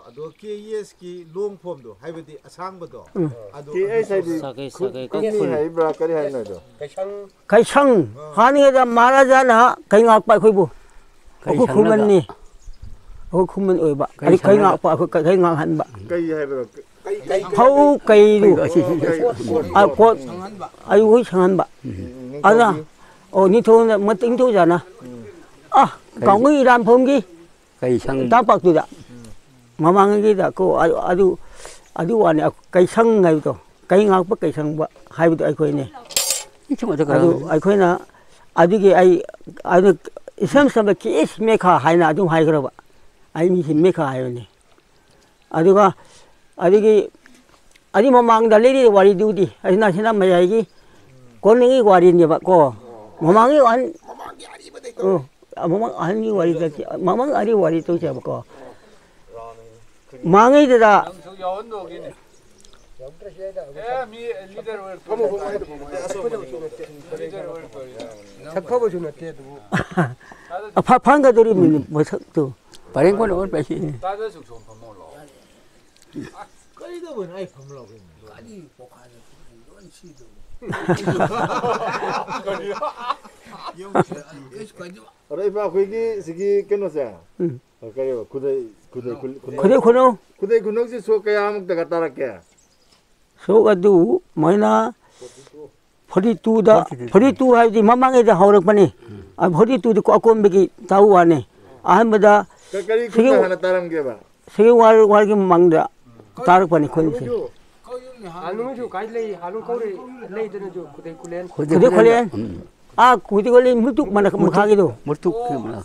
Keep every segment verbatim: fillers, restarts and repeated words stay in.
ꯑꯗꯣ ꯀꯦ ꯏ ꯑꯦꯁꯀꯤ ꯂꯣꯡ ꯐꯣꯝꯗꯣ, ꯍꯥꯏꯕꯗꯤ ꯑꯁꯥꯡꯕꯗꯣ, ꯎꯝ꯫ ꯑꯗꯣ ꯀꯦ ꯑꯦꯁ ꯍꯥꯏꯗꯤ ꯁꯥꯒꯩ, ꯈꯨ-, ꯁꯥꯒꯩ ꯈꯨꯠꯅꯤ ꯀꯛꯐꯨꯜ꯫ ꯍꯥꯏꯕ꯭ꯔꯥ, ꯀꯔꯤ ꯍꯥꯏꯅꯣ ꯑꯗꯣ? ꯀꯩꯁꯪ꯫ ꯀꯩꯁꯪ꯫ ꯑꯥ꯫ ꯍꯥꯟꯅꯒꯤꯗ ꯃꯍꯥꯔꯥꯖꯥꯅ ꯀꯩ ꯉꯥꯛꯄ ꯑꯩꯈꯣꯏꯕꯨ? ꯑꯩꯈꯣꯏ ꯀꯩꯁꯪꯅꯒ꯫ ꯈꯨꯃꯟꯅꯤ꯫ ꯑꯩꯈꯣꯏ ꯈꯨꯃꯟ ꯑꯣꯏꯕ꯫ ꯑꯗꯨ ꯀꯩ ꯀꯩꯁꯪꯅꯒ꯫ ꯉꯥꯛꯄ, ꯑꯩꯈꯣꯏ ꯀꯩ, ꯀꯩ ꯉꯥꯛꯍꯟꯕ? ꯀꯩ ꯍꯥꯏꯕ꯭ꯔꯣ? ꯀꯩ, ꯀꯩ, ꯐꯧ ꯀꯩꯗꯨ꯫ ꯀꯩ, ꯀꯩ, ꯑ, ꯀꯣꯠ꯫ ꯑꯗꯨ ꯑꯩꯈꯣꯏ ꯁꯪꯍꯟꯕ꯫ ꯎꯝ, ꯑꯗꯨꯅ, ꯅꯤꯡꯊꯧꯒꯤ꯫ ꯑꯣ, ꯅꯤꯡꯊꯧꯅ, ꯃ-, ꯅꯤꯡꯊꯧꯖꯥꯅ꯫ ꯎꯝ꯫ ꯑꯥ, ꯀꯩ? ꯀꯥꯡꯒꯨ ꯏꯔꯥꯟꯐꯝꯒꯤ ꯀꯩ ꯁꯪ? ꯇꯝꯄꯥꯛꯇꯨꯗ꯫ ꯎꯝ꯫ ꯃꯃꯥꯡꯒꯤꯗ ꯀꯣ, ꯑ-, ꯑꯗꯨ, ꯑꯗꯨ ꯋꯥꯅꯤ, ꯑ-, ꯀꯩꯁꯪ ꯍꯥꯏꯕꯗꯣ, ꯀꯩ ꯉꯥꯛꯄ ꯀꯩꯁꯪꯕ ꯍꯥꯏꯕꯗꯣ ꯑꯩꯈꯣꯏꯅꯦ꯫ ꯏꯁꯤꯡ ꯑꯗꯨ ꯑꯗꯨ ꯀꯅꯥꯅꯣ? ꯑꯩꯈꯣꯏꯅ, ꯑꯗꯨꯒꯤ ꯑꯩ, ꯑꯗꯨ ꯏꯁꯝ ꯁꯝꯕ ꯀꯦ ꯑꯦꯁ ꯃꯦꯈꯥ ꯍꯥꯏꯅ ꯑꯗꯨꯝ ꯍꯥꯏꯈ꯭ꯔꯕ꯫ ꯑꯩ ꯃꯤꯁꯤ ꯃꯦꯈꯥ ꯍꯥꯏꯕꯅꯤ꯫ ꯑꯗꯨꯒ ꯑꯗꯨꯒꯤ, ꯑꯗꯨꯒꯤ ꯃꯃꯥꯡꯗ ꯂꯩꯔꯤꯕ ꯋꯥꯔꯤꯗꯨꯗꯤ, ꯑꯁꯤꯅ, ꯑꯁꯤꯅ ꯃꯌꯥꯏꯒꯤ ꯀꯣꯟꯅꯒꯤ ꯋꯥꯔꯤꯅꯦꯕ ꯀꯣ꯫ ꯃꯃꯥꯡꯒꯤ ꯑꯍꯟ, ꯃꯃꯥꯡꯒꯤ ꯑꯔꯤꯕꯗꯩ ꯇꯧ꯫ ꯑꯣ, ꯃꯃꯥꯡ ꯑꯍꯟꯒꯤ ꯋꯥꯔꯤ ꯅꯠꯇꯦ, ꯃꯃꯥꯡ ꯑꯔꯤꯕ ꯋꯥꯔꯤ ꯇꯧꯁꯦꯕꯀꯣ꯫ ꯃꯥꯡꯉꯩꯗꯨꯗ ꯅꯪꯁꯨ ꯌꯥꯎꯍꯟꯗꯧꯒꯤꯅꯤ꯫ ꯑꯦ, ꯃꯤ ꯂꯤꯗꯔ ꯑꯣꯏꯔꯛꯇꯣꯏꯅꯤ꯫ ꯂꯤꯗꯔ ꯑꯣꯏꯔꯛꯇꯣꯏꯅꯤ꯫ ꯁꯛ ꯐꯕꯁꯨ ꯅꯠꯇꯦ ꯑꯗꯨꯕꯨ꯫ ꯑꯐ-, ꯐꯪꯒꯗꯧꯔꯤꯕꯅꯤ ꯃꯁꯛꯇꯨ꯫ ꯄꯔꯦꯡ ꯀꯣꯟꯅ ꯑꯣꯟꯕ ꯑꯩꯁꯤ꯫ ꯇꯥꯗ ꯁꯨꯛ ꯁꯣꯟ ꯐꯝꯃꯣ ꯂꯥꯛꯑꯣ꯫ ꯀꯔꯤꯗꯧꯕꯅꯣ ꯑꯩ ꯐꯝ ꯂꯥꯛꯑꯣ ꯀꯩꯅꯣ? ꯒꯥꯔꯤ ꯄꯣꯈꯥꯏꯗ ꯂꯣꯏ ꯁꯤꯗꯧꯔꯦ꯫ ꯀꯔꯤ? ꯑꯗꯣ ꯏꯄꯥ ꯑꯩꯈꯣꯏꯒꯤ ꯁꯤꯒꯤ ꯀꯩꯅꯣꯁꯦ, ꯎꯝ꯫ ꯀꯔꯤꯕ? ꯈꯨꯗꯩ, ꯈꯨꯗꯩ, ꯈꯨ-, ꯈꯨꯅꯧ꯫ ꯈꯨꯗꯩ ꯈꯨꯅꯧ꯫ ꯈꯨꯗꯩ ꯈꯨꯅꯧꯁꯤ ꯁꯣꯛ ꯀꯌꯥꯃꯨꯛꯇꯒ ꯇꯥꯔꯛꯀꯦ? ꯁꯣꯛ ꯑꯗꯨ ꯃꯣꯏꯅ ꯐꯣꯔꯇꯤ ꯇꯨꯗ, ꯐꯣꯔꯇꯤ ꯇꯨ꯫ ꯐꯣꯔꯇꯤ ꯇꯨ ꯍꯥꯏꯕꯗꯤ ꯃꯃꯥꯡꯉꯩꯗ ꯍꯧꯔꯛꯄꯅꯤ꯫ ꯎꯝ꯫ ꯑ, ꯐꯣꯔꯇꯤ ꯇꯨꯗꯤ ꯀꯣ-, ꯑꯀꯣꯟꯕꯒꯤ ꯇꯥꯕ ꯋꯥꯅꯤ꯫ ꯑꯍꯥꯟꯕꯗ ꯀ-, ꯀꯔꯤ ꯁꯤꯒꯤ ꯈꯨꯟꯗ ꯍꯥꯟꯅ ꯇꯥꯔꯝꯒꯦꯕ? ꯁꯤꯒꯤ ꯋꯥꯔ, ꯋꯥꯔꯒꯤ ꯃꯃꯥꯡꯗ ꯇꯥꯔꯛꯄꯅꯤ ꯈꯨꯟꯁꯦ꯫ ꯍꯥꯅꯨꯁꯨ ꯀꯥꯏ ꯂꯩ? ꯍꯥꯅꯨ ꯀꯧꯔꯤ ꯂꯩꯗꯅꯁꯨ ꯈꯨꯗꯩ ꯈꯨꯂꯦꯟ꯫ ꯈꯨꯗꯩ ꯈꯨꯂꯦꯟ꯫ ꯎꯝ꯫ ꯑꯥ, ꯈꯨꯗꯩ ꯈꯨꯂꯦꯟ ꯃꯨꯇꯨꯛ ꯃꯅꯥꯛ ꯃꯈꯥꯒꯤꯗꯣ꯫ ꯃꯨꯇꯨꯛ ꯀꯤ ꯃꯅꯥꯛ꯫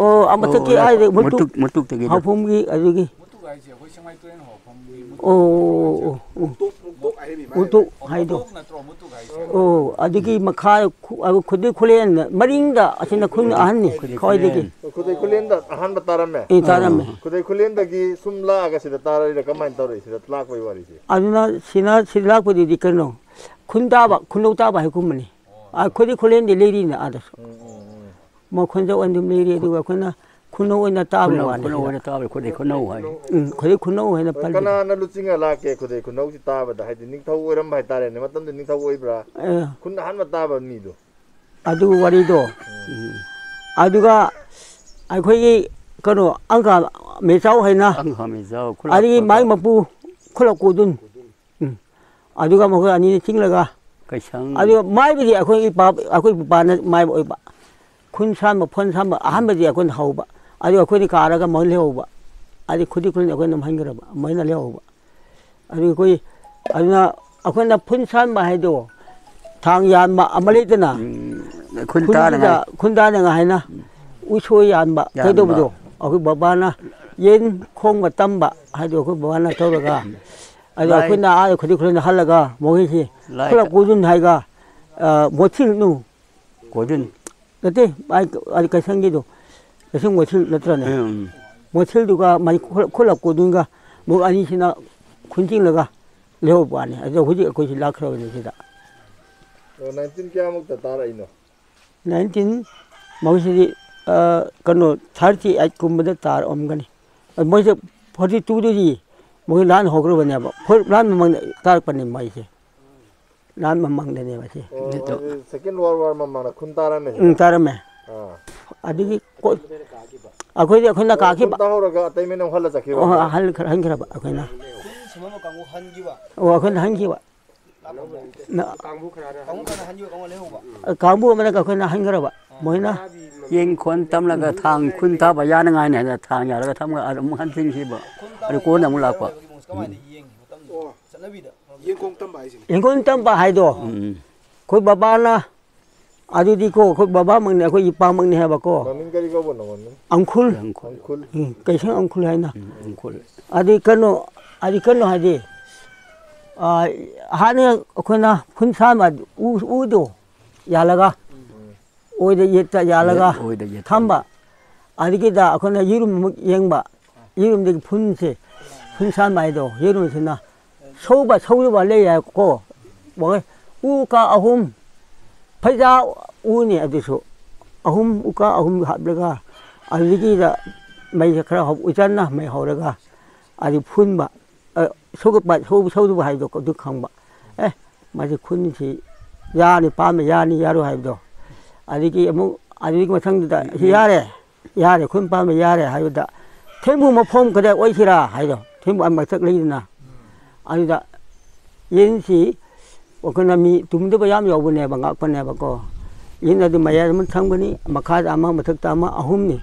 ꯑꯣ, ꯑꯥ, ꯃꯊꯛꯀꯤ ꯑꯣ, ꯍꯥꯏꯗꯤ ꯃꯨꯇꯨꯛ, ꯃꯨꯇꯨꯛ, ꯃꯨꯇꯨꯛꯇꯒꯤꯗꯣ꯫ ꯍꯥꯎꯐꯝꯒꯤ ꯑꯗꯨꯒꯤ꯫ ꯃꯨꯇꯨꯛ ꯍꯥꯏꯁꯦ ꯑꯩꯈꯣꯏ ꯁꯦꯡꯃꯥꯏ ꯇꯨꯔꯦꯟ ꯍꯧꯔꯛꯐꯝꯒꯤ ꯃꯨꯇꯨꯛ꯫ ꯑꯣ, ꯑꯣ, ꯑꯣ, ꯑꯣ꯫ ꯃꯨꯇꯨꯛ ꯍꯥꯏꯗꯣ꯫ ꯃꯨꯇꯨꯛ ꯅꯠꯇ꯭ꯔꯣ ꯃꯨꯇꯨꯛ ꯍꯥꯏꯁꯦ? ꯑꯣ, ꯑꯗꯨꯒꯤ ꯃꯈꯥ ꯈꯨ-, ꯑ, ꯈꯨꯗꯩ ꯈꯨꯂꯦꯟ ꯃꯔꯤꯡꯗ ꯑꯁꯤꯅ ꯈꯨꯟ ꯑꯍꯟꯅꯤ ꯈ꯭ꯋꯥꯏꯗꯒꯤ꯫ ꯈꯨꯗꯩ ꯈꯨꯂꯦꯟꯗ ꯑꯍꯥꯟꯕ ꯇꯥꯔꯝꯃꯦ? ꯑꯦ, ꯇꯥꯔꯝꯃꯦ꯫ ꯈꯨꯗꯩ ꯈꯨꯂꯦꯟꯗꯒꯤ ꯁꯨꯝ ꯂꯥꯛꯑꯒ ꯁꯤꯗ ꯇꯥꯔꯛꯏꯔꯥ ꯀꯃꯥꯏꯅ ꯇꯧꯔꯛꯏ ꯁꯤꯗ ꯂꯥꯛꯄꯒꯤ ꯋꯥꯔꯤꯁꯦ? ꯑꯗꯨꯅ ꯁꯤꯅ, ꯁꯤꯗ ꯂꯥꯛꯄꯗꯨꯗꯤ ꯀꯩꯅꯣ, ꯈꯨꯟ ꯇꯥꯕ, ꯈꯨꯟꯂꯧ ꯇꯥꯕ ꯍꯥꯏꯒꯨꯝꯕꯅꯤ꯫ ꯑ, ꯈꯨꯗꯩ ꯈꯨꯂꯦꯟꯗꯤ ꯂꯩꯔꯤꯅ ꯑꯥꯗꯁꯨ꯫ ꯎꯝ, ꯎꯝ, ꯎꯝ꯫ ꯃꯈꯣꯟꯖꯧ ꯑꯗꯨꯝ ꯂꯩꯔꯤ, ꯑꯗꯨꯒ ꯑꯩꯈꯣꯏꯅ ꯈꯨꯅꯧ ꯑꯣꯏꯅ ꯇꯥꯕ ꯈꯨꯅꯧ ꯋꯥꯅꯤ ꯈꯨꯅꯧ ꯁꯤꯗ꯫ ꯑꯣꯏꯅ ꯇꯥꯕ ꯈꯨꯗꯩ ꯈꯨꯅꯧ ꯍꯥꯏ꯫ ꯎꯝ, ꯈꯨꯗꯩ ꯈꯨꯅꯧ ꯍꯥꯏꯅ ꯄꯜꯂꯤ꯫ ꯀꯅꯥꯅ ꯂꯨꯆꯤꯡꯉ ꯂꯥꯛꯀꯦ ꯈꯨꯗꯩ ꯈꯨꯅꯧꯁꯤ ꯇꯥꯕꯗ? ꯍꯥꯏꯗꯤ ꯅꯤꯡꯊꯧ ꯑꯣꯏꯔꯝꯕ ꯍꯥꯏꯇꯥꯔꯦꯅꯦ, ꯃꯇꯝꯗꯨ ꯅꯤꯡꯊꯧ ꯑꯣꯏꯕ꯭ꯔꯥ? ꯑꯦ꯫ ꯈꯨꯟ ꯑꯍꯥꯟꯕ ꯇꯥꯕ ꯃꯤꯗꯣ꯫ ꯑꯗꯨ ꯋꯥꯔꯤꯗꯣ꯫ ꯎꯝ꯫ ꯑꯗꯨꯒ ꯑꯩꯈꯣꯏꯒꯤ ꯀꯩꯅꯣ ꯑꯪꯀ ꯃꯦꯆꯥꯎ ꯍꯥꯏꯅ ꯑꯪꯀ ꯃꯦꯆꯥꯎ ꯈꯨꯂꯥꯛꯄ ꯑꯗꯒꯤ ꯃꯥꯏ ꯃꯄꯨ ꯈꯨꯂꯛ ꯀꯣꯗꯨꯟ꯫ ꯎꯝ꯫ ꯑꯗꯨꯒ ꯃꯈꯣꯏ ꯑꯅꯤꯅ ꯆꯤꯡꯂꯒ ꯀꯩꯁꯪ꯫ ꯑꯗꯨꯒ ꯃꯥꯏꯕꯗꯤ ꯑꯩꯈꯣꯏ ꯏꯄꯥ, ꯑꯩꯈꯣꯏ ꯄꯥꯅ ꯃꯥꯏꯕ ꯑꯣꯏꯕ꯫ ꯈꯨꯟ ꯁꯥꯟꯕ, ꯐꯣꯟ ꯁꯥꯟꯕ ꯑꯍꯥꯟꯕꯗꯤ ꯑꯩꯈꯣꯏꯅ ꯍꯧꯕ꯫ ꯑꯗꯨ ꯑꯩꯈꯣꯏꯅ ꯀꯥꯔꯒ ꯃꯣꯏ ꯂꯩꯍꯧꯕ꯫ ꯑꯗꯩ ꯈꯨꯗꯤ ꯈꯨꯟ ꯑꯩꯈꯣꯏꯅ ꯃꯍꯟꯈ꯭ꯔꯕ, ꯃꯣꯏꯅ ꯂꯩꯍꯧꯕ꯫ ꯑꯗꯨ ꯑꯩꯈꯣꯏ, ꯑꯗꯨꯅ ꯑꯩꯈꯣꯏꯅ ꯐꯨꯟ ꯁꯥꯟꯕ ꯍꯥꯏꯗꯣ ꯊꯥꯡ ꯌꯥꯟꯕ ꯑꯃ ꯂꯩꯗꯅ, ꯎꯝ, ꯈꯨꯟ ꯈꯨꯟꯗꯨꯗ, ꯇꯥꯅꯉꯥꯏ꯫ ꯈꯨꯟ ꯇꯥꯅꯉꯥꯏ ꯍꯥꯏꯅ ꯎꯁꯣꯏ ꯌꯥꯟꯕ ꯌꯥꯟꯕ꯫ ꯀꯩꯗꯧꯕꯗꯣ ꯑꯩꯈꯣꯏ ꯕꯕꯥꯅ ꯌꯦꯟ ꯈꯣꯡꯕ ꯇꯝꯕ ꯍꯥꯏꯗꯣ ꯑꯩꯈꯣꯏ ꯕꯕꯥꯅ ꯇꯧꯔꯒ, ꯑꯗꯣ ꯂꯥꯏ꯫ ꯑꯩꯈꯣꯏꯅ ꯑꯥ ꯈꯨꯗꯤ ꯈꯨꯟꯗ ꯍꯜꯂꯒ ꯃꯣꯏꯁꯤ ꯂꯥꯏ ꯈꯨꯂꯛ ꯀ- ꯀꯣꯗꯨꯟ ꯍꯥꯏꯒ, ꯑ, ꯃꯣꯊꯤꯜꯅꯨ꯫ ꯀꯣꯗꯨꯟ꯫ ꯅꯠꯇꯦ, ꯑꯥ, ꯑꯥ, ꯀꯩꯁꯪꯒꯤꯗꯣ꯫ ꯀꯩꯁꯪ ꯃꯣꯊꯤꯜ ꯅꯠꯇ꯭ꯔꯅꯦ? ꯎꯝ, ꯎꯝ꯫ ꯃꯣꯊꯤꯜꯗꯨꯒ ꯃꯥꯏ ꯈꯨꯂꯛ, ꯈꯨꯂꯛ ꯀꯣꯗꯨꯟꯒ ꯃꯣꯏ ꯑꯅꯤꯁꯤꯅ ꯈꯨꯟ ꯆꯤꯡꯂꯒ ꯂꯩꯍꯧꯕ ꯋꯥꯅꯤ꯫ ꯑꯗꯣ ꯍꯧꯖꯤꯛ ꯑꯩꯈꯣꯏꯁꯤ ꯂꯥꯛꯈ꯭ꯔꯕꯅꯤ ꯁꯤꯗ꯫ ꯑꯣ, ꯅꯥꯏꯟꯇꯤꯟ ꯀꯌꯥꯃꯨꯛꯇ ꯇꯥꯔꯛꯏꯅꯣ? ꯅꯥꯏꯟꯇꯤꯟ ꯃꯧꯁꯤꯗꯤ, ꯑ, ꯀꯩꯅꯣ, ꯊꯥꯔꯇꯤ ꯑꯩꯠ ꯀꯨꯝꯕꯗ ꯇꯥꯔꯛꯑꯝꯒꯅꯤ꯫ ꯑ, ꯃꯣꯏꯁꯦ ꯐꯣꯔꯇꯤ ꯇꯨꯗꯗꯤ ꯃꯣꯏ ꯂꯥꯟ ꯍꯧꯈ꯭ꯔꯕꯅꯦꯕ꯫ ꯐꯣꯔ-, ꯂꯥꯟ ꯃꯃꯥꯡꯗ ꯇꯥꯔꯛꯄꯅꯦ ꯃꯣꯏꯁꯦ꯫ ꯂꯥꯟ ꯃꯃꯥꯡꯗꯅꯦꯕ ꯁꯤ꯫ ꯑꯣ, ꯑꯗꯨ ꯍꯥꯏꯗꯤ ꯁꯦꯀꯦꯟ ꯋꯥꯔꯜ ꯋꯥꯔ ꯃꯃꯥꯡꯗ ꯈꯨꯟ ꯇꯥꯔꯝꯃꯦ ꯁꯤꯗ? ꯎꯝ, ꯇꯥꯔꯝꯃꯦ꯫ ꯑꯥ꯫ ꯑꯗꯒꯤ ꯀꯣ-, ꯑꯩꯈꯣꯏꯗꯤ, ꯑꯩꯈꯣꯏꯅ ꯑꯣ, ꯈꯨꯟ ꯀꯥꯈꯤꯕ꯫ ꯇꯥꯍꯧꯔꯒ ꯑꯇꯩ ꯃꯤꯅ ꯑꯃꯨꯛ ꯍꯜꯂ ꯆꯠꯈꯤꯕ ꯑꯣ, ꯑꯃꯨꯛ? ꯍꯜ-, ꯍꯟꯈ꯭ꯔꯕ ꯑꯩꯈꯣꯏꯅ꯫ ꯈꯨꯟ ꯁꯤꯟꯕ ꯀꯥꯡꯕꯨ ꯍꯟꯈꯤꯕ? ꯑꯣ, ꯑꯩꯈꯣꯏꯅ ꯍꯟꯈꯤꯕ꯫ ꯅ-, ꯀꯥꯡꯕꯨ ꯈꯔꯅ ꯀꯥꯡꯕꯨ ꯈꯔꯅ ꯍꯟꯈꯤꯕ, ꯀꯥꯡꯕꯨ ꯂꯩꯍꯧꯕ? ꯀꯥꯡꯕꯨ ꯑꯃꯅ ꯑꯩꯈꯣꯏꯅ ꯍꯟꯈ꯭ꯔꯕ꯫ ꯃꯣꯏꯅ ꯌꯦꯟ ꯈꯣꯟ ꯇꯝꯂꯒ ꯊꯥꯡ ꯈꯨꯟ ꯇꯥꯕ ꯌꯥꯅꯉꯥꯏꯅꯤ ꯍꯥꯏꯅ ꯊꯥꯡ ꯌꯥꯜꯂꯒ ꯊꯝꯃꯒ ꯑꯗꯨꯝ ꯍꯟꯖꯤꯟꯈꯤꯕ꯫ ꯈꯨꯟ ꯇꯥꯕ ꯑꯗꯨ ꯀꯣꯟꯅ ꯑꯃꯨꯛ ꯂꯥꯛꯄ꯫ ꯌꯥꯔꯣꯏ ꯍꯥꯏꯕꯒꯤ ꯃꯑꯣꯡꯁꯦ ꯀꯃꯥꯏꯅ ꯌꯦꯡꯉꯤ ꯃꯇꯝꯗꯨꯗ? ꯑꯣ꯫ ꯆꯠꯅꯕꯤꯗ꯫ ꯌꯦꯡꯈꯣꯡ ꯇꯝꯕ ꯍꯥꯏꯁꯤꯅꯦ꯫ ꯌꯦꯡꯈꯣꯡ ꯇꯝꯕ ꯍꯥꯏꯗꯣ꯫ ꯎꯝ꯫ ꯑꯩꯈꯣꯏ ꯕꯕꯥꯅ ꯑꯗꯨꯗꯤꯀꯣ, ꯑꯩꯈꯣꯏ ꯕꯕꯥꯃꯛꯅꯤ, ꯑꯩꯈꯣꯏ ꯏꯄꯥꯃꯛꯅꯤ ꯍꯥꯏꯕꯀꯣ꯫ ꯃꯃꯤꯡ ꯀꯔꯤ ꯀꯧꯕꯅꯣ, ꯃꯃꯤꯡ? ꯑꯪꯈꯨꯜ꯫ ꯑꯪꯈꯨꯜ꯫ ꯎꯝ, ꯀꯩꯁꯪ ꯑꯪꯈꯨꯜ ꯍꯥꯏꯅ꯫ ꯎꯝ, ꯑꯪꯈꯨꯜ꯫ ꯑꯗꯨ ꯀꯩꯅꯣ, ꯑꯗꯨ ꯀꯩꯅꯣ ꯍꯥꯏꯗꯤ, ꯑ, ꯍꯥꯟꯅ ꯑꯩꯈꯣꯏꯅ ꯐꯨꯟ ꯁꯥꯕ ꯎ-, ꯎꯗꯣ ꯌꯥꯜꯂꯒ, ꯎꯝ꯫ ꯑꯣꯏꯗ ꯌꯦꯠꯇ ꯌꯥꯜꯂꯒ ꯌꯦꯠ-, ꯑꯣꯏꯗ ꯌꯦꯠꯇ꯫ ꯊꯝꯕ꯫ ꯑꯗꯨꯒꯤꯗ ꯑꯩꯈꯣꯏꯅ ꯌꯦꯔꯨꯝ ꯑꯃꯨꯛ ꯌꯦꯡꯕ꯫ ꯌꯦꯔꯨꯝꯗꯒꯤ ꯐꯨꯟꯁꯦ, ꯐꯨꯟ ꯁꯥꯟꯕ ꯍꯥꯏꯗꯣ, ꯌꯦꯔꯨꯝꯁꯤꯅ ꯁꯧꯕ ꯁꯧꯗꯕ ꯂꯩ ꯍꯥꯏꯀꯣ꯫ ꯃꯈꯣꯏ ꯎ ꯀꯥ ꯑꯍꯨꯝ, ꯐꯩꯖꯥ ꯎꯅꯤ ꯑꯗꯨꯁꯨ꯫ ꯑꯍꯨꯝ, ꯎ ꯀꯥ ꯑꯍꯨꯝ ꯍꯥꯞꯂꯒ ꯑꯗꯨꯗꯒꯤꯗ ꯃꯩꯁꯦ ꯈꯔ ꯍꯧ-, ꯎꯆꯟꯅ ꯃꯩ ꯍꯧꯔꯒ ꯑꯗꯨ ꯐꯨꯟꯕ, ꯑ, ꯁꯧꯒꯠꯄ, ꯁꯧ-, ꯁꯧꯗꯕ ꯍꯥꯏꯕꯗꯣ ꯑꯗꯨ ꯈꯪꯕ꯫ ꯑꯦ, ꯃꯁꯤ ꯈꯨꯟꯁꯤ ꯌꯥꯅꯤ, ꯄꯥꯝꯃꯦ, ꯌꯥꯅꯤ, ꯌꯥꯔꯣꯏ ꯍꯥꯏꯕꯗꯣ꯫ ꯑꯗꯒꯤ ꯑꯃꯨꯛ, ꯑꯗꯨꯒꯤ ꯃꯊꯪꯗꯨꯗ ꯁꯤ ꯌꯥꯔꯦ, ꯌꯥꯔꯦ, ꯈꯨꯟ ꯄꯥꯝꯃꯦ, ꯌꯥꯔꯦ ꯍꯥꯏꯕꯗ, ꯊꯦꯡꯕꯨ ꯃꯐꯝ ꯀꯗꯥꯏ ꯑꯣꯏꯁꯤꯔꯥ ꯍꯥꯏꯗꯣ, ꯊꯦꯡꯕꯨ ꯑꯥ ꯃꯊꯛ ꯂꯩꯗꯅ꯫ ꯑꯗꯨꯗ ꯌꯦꯟꯁꯤ ꯑꯩꯈꯣꯏꯅ ꯃꯤ ꯇꯨꯝꯗꯕ ꯌꯥꯝ ꯌꯥꯎꯕꯅꯦꯕ, ꯉꯥꯛꯄꯅꯦꯕꯀꯣ꯫ ꯌꯦꯟ ꯑꯗꯨ ꯃꯌꯥꯏꯗ ꯑꯃ ꯊꯝꯒꯅꯤ, ꯃꯈꯥꯗ ꯑꯃ, ꯃꯊꯛꯇ ꯑꯃ, ꯑꯍꯨꯝꯅꯤ꯫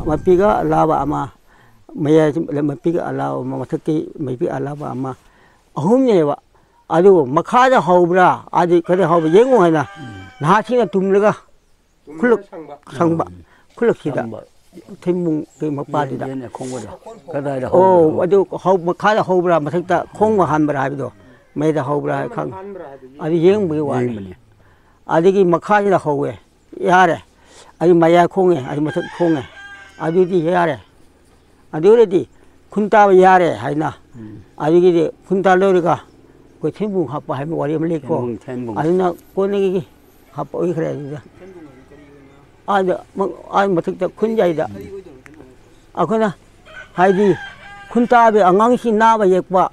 ꯃꯄꯤꯒ ꯑꯂꯥꯕ ꯑꯃ, ꯃꯌꯥꯏ ꯃꯄꯤꯒ ꯑꯂꯥꯕ ꯑꯃ, ꯃꯊꯛꯀꯤ ꯃꯄꯤ ꯑꯂꯥꯕ ꯑꯃ, ꯑꯍꯨꯝꯅꯦꯕ꯫ ꯑꯗꯨ ꯃꯈꯥꯗ ꯍꯧꯕ꯭ꯔꯥ, ꯑꯗꯤ ꯀꯔꯤ ꯍꯧꯕ꯭ꯔꯥ ꯌꯦꯡꯉꯨ ꯍꯥꯏꯅ ꯅꯍꯥꯁꯤꯡꯅ ꯇꯨꯝꯂꯒ ꯈꯨꯜꯂꯛ ꯁꯪꯕ, ꯈꯨꯜꯂꯛꯁꯤꯗ, ꯁꯪꯕ꯫ ꯊꯦꯡꯕꯨꯡꯒꯤ ꯃꯄꯥꯗꯨꯗ꯫ ꯌꯦꯟ, ꯌꯦꯟ ꯈꯣꯡꯕꯗꯣ ꯀꯗꯥꯏꯗ ꯍꯧꯕꯅꯣ? ꯑꯣ, ꯑꯗꯨ ꯍꯧ-, ꯃꯈꯥꯗ ꯍꯧꯕ꯭ꯔꯥ, ꯃꯊꯛꯇ ꯈꯣꯡꯕ ꯍꯥꯟꯕ꯭ꯔꯥ ꯍꯥꯏꯕꯗꯣ, ꯃꯩꯗ ꯍꯧꯕ꯭ꯔꯥ ꯍꯥꯏ ꯈꯪ-, ꯑꯗꯨ ꯌꯦꯡꯕꯒꯤ ꯋꯥꯅꯤ꯫ ꯌꯦꯡꯕꯅꯤ꯫ ꯑꯗꯒꯤ ꯃꯈꯥꯁꯤꯗ ꯍꯧꯋꯦ, ꯌꯥꯔꯦ꯫ ꯑꯗꯨ ꯃꯌꯥꯏ ꯈꯣꯡꯉꯦ, ꯑꯗꯨ ꯃꯊꯛ ꯈꯣꯡꯉꯦ, ꯑꯗꯨꯗꯤ ꯌꯥꯔꯦ꯫ ꯑꯗꯨ ꯑꯣꯏꯔꯗꯤ ꯈꯨꯟ ꯇꯥꯕ ꯌꯥꯔꯦ ꯍꯥꯏꯅ꯫ ꯎꯝ꯫ ꯑꯗꯨꯒꯤꯗꯤ ꯈꯨꯟ ꯇꯥ ꯂꯣꯏꯔꯒ ꯑꯩꯈꯣꯏ ꯊꯦꯡꯕꯨꯡ ꯍꯥꯞꯄ ꯍꯥꯏꯕ ꯋꯥꯔꯤ ꯑꯃ ꯂꯩꯀꯣ꯫ ꯊꯦꯡꯕꯨꯡ, ꯊꯦꯡꯕꯨꯡ꯫ ꯑꯗꯨꯅ ꯀꯣꯟꯅꯒꯤ ꯍꯥꯞꯄ ꯑꯣꯏꯈ꯭ꯔꯦ ꯑꯗꯨꯗ꯫ ꯑꯥꯗ ꯃ-, ꯑꯥ ꯃꯊꯛꯇ ꯈꯨꯟꯌꯥꯏꯗ ꯑꯩꯈꯣꯏꯅ ꯍꯥꯏꯗꯤ ꯈꯨꯟ ꯇꯥꯕ ꯑꯉꯥꯡꯁꯤꯡ ꯅꯥꯕ ꯌꯦꯛꯄ,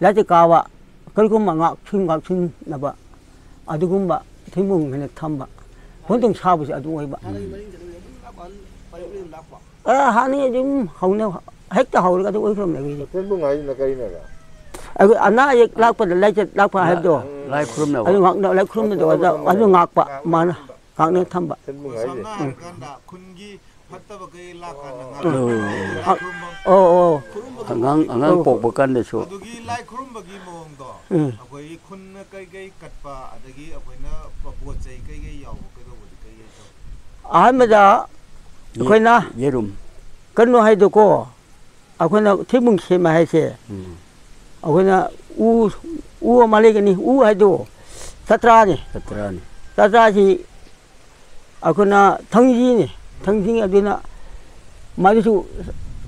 ꯂꯥꯏꯔꯤꯛ ꯀꯥꯕ, ꯀꯔꯤꯒꯨꯝꯕ ꯉꯥꯛ-, ꯁꯨꯝ ꯉꯥꯛꯁꯤꯟꯅꯕ ꯑꯗꯨꯒꯨꯝꯕ ꯊꯦꯡꯕꯨꯡ ꯍꯥꯏꯅ ꯊꯝꯕ꯫ ꯈꯣꯟꯊꯣꯡ ꯁꯥꯕꯁꯤ ꯑꯗꯨ ꯑꯣꯏꯕ꯫ ꯑ, ꯍꯥꯟꯅ ꯑꯗꯨꯝ ꯍꯧꯅ ꯍꯦꯛꯇ ꯍꯧꯔꯒ ꯑꯗꯨ ꯑꯣꯏꯈ꯭ꯔꯕꯅꯦ ꯑꯩꯈꯣꯏꯗꯤ꯫ ꯊꯦꯡꯕꯨꯡ ꯍꯥꯏꯁꯤꯅ ꯀꯔꯤꯅꯦꯕ? ꯑꯩꯈꯣꯏ ꯑꯅꯥ ꯑꯌꯦꯛ ꯂꯥꯛꯄꯗ ꯂꯥꯏꯆꯠ ꯂꯥꯛꯄ ꯍꯥꯏꯕꯗꯣ꯫ ꯂꯥꯏ ꯈꯨꯔꯨꯝꯅꯕ꯫ ꯑꯗꯨ ꯉꯥꯛꯅ-, ꯂꯥꯏ ꯈꯨꯔꯨꯝꯕꯗꯣ ꯑꯗ-, ꯑꯗꯨ ꯉꯥꯛꯄ ꯃꯥꯅ ꯉꯥꯛꯅ ꯊꯝꯕ꯫ ꯊꯦꯡꯕꯨꯡ ꯍꯥꯏꯁꯦ꯫ ꯁꯝꯅ ꯍꯥꯏꯔꯀꯥꯟꯗ ꯈꯨꯟꯒꯤ ꯐꯠꯇꯕ ꯀꯩ ꯂꯥꯛꯀꯥꯟꯗ ꯉꯥꯛꯅ ꯑꯣ꯫ ꯂꯥꯏ ꯈꯨꯔꯨꯝꯕ꯫ ꯑꯣ, ꯑꯣ꯫ ꯑꯉꯥꯡ, ꯑꯉꯥꯡ ꯑꯣ꯫ ꯄꯣꯛꯄ ꯀꯥꯟꯗꯁꯨ꯫ ꯑꯗꯨꯒꯤ ꯂꯥꯏ ꯈꯨꯔꯨꯝꯕꯒꯤ ꯃꯑꯣꯡꯗꯣ ꯎꯝ꯫ ꯑꯩꯈꯣꯏꯒꯤ ꯈꯨꯟꯅ ꯀꯩ ꯀꯩ ꯀꯠꯄ, ꯑꯗꯒꯤ ꯑꯩꯈꯣꯏꯅ ꯄꯣꯠ ꯆꯩ ꯀꯩ ꯀꯩ ꯌꯥꯎꯕ ꯀꯩꯗꯧꯕꯗꯤ ꯀꯩ ꯀꯩ ꯇꯧ? ꯑꯍꯥꯟꯕꯗ ꯌꯦ-, ꯑꯩꯈꯣꯏꯅ ꯌꯦꯔꯨꯝ꯫ ꯀꯩꯅꯣ ꯍꯥꯏꯗꯣꯀꯣ, ꯑꯩꯈꯣꯏꯅ ꯊꯦꯡꯕꯨꯡ ꯁꯦꯝꯕ ꯍꯥꯏꯁꯦ, ꯎꯝ꯫ ꯑꯩꯈꯣꯏꯅ ꯎ, ꯎ ꯑꯃ ꯂꯩꯒꯅꯤ, ꯎ ꯍꯥꯏꯗꯣ ꯆꯇ꯭ꯔꯥꯅꯤ꯫ ꯆꯇ꯭ꯔꯥꯅꯤ꯫ ꯆꯇ꯭ꯔꯥꯁꯤ ꯑꯩꯈꯣꯏꯅ ꯊꯥꯡꯖꯤꯡꯅꯤ, ꯊꯥꯡꯖꯤꯡ ꯑꯗꯨꯅ ꯃꯥꯒꯤꯁꯨ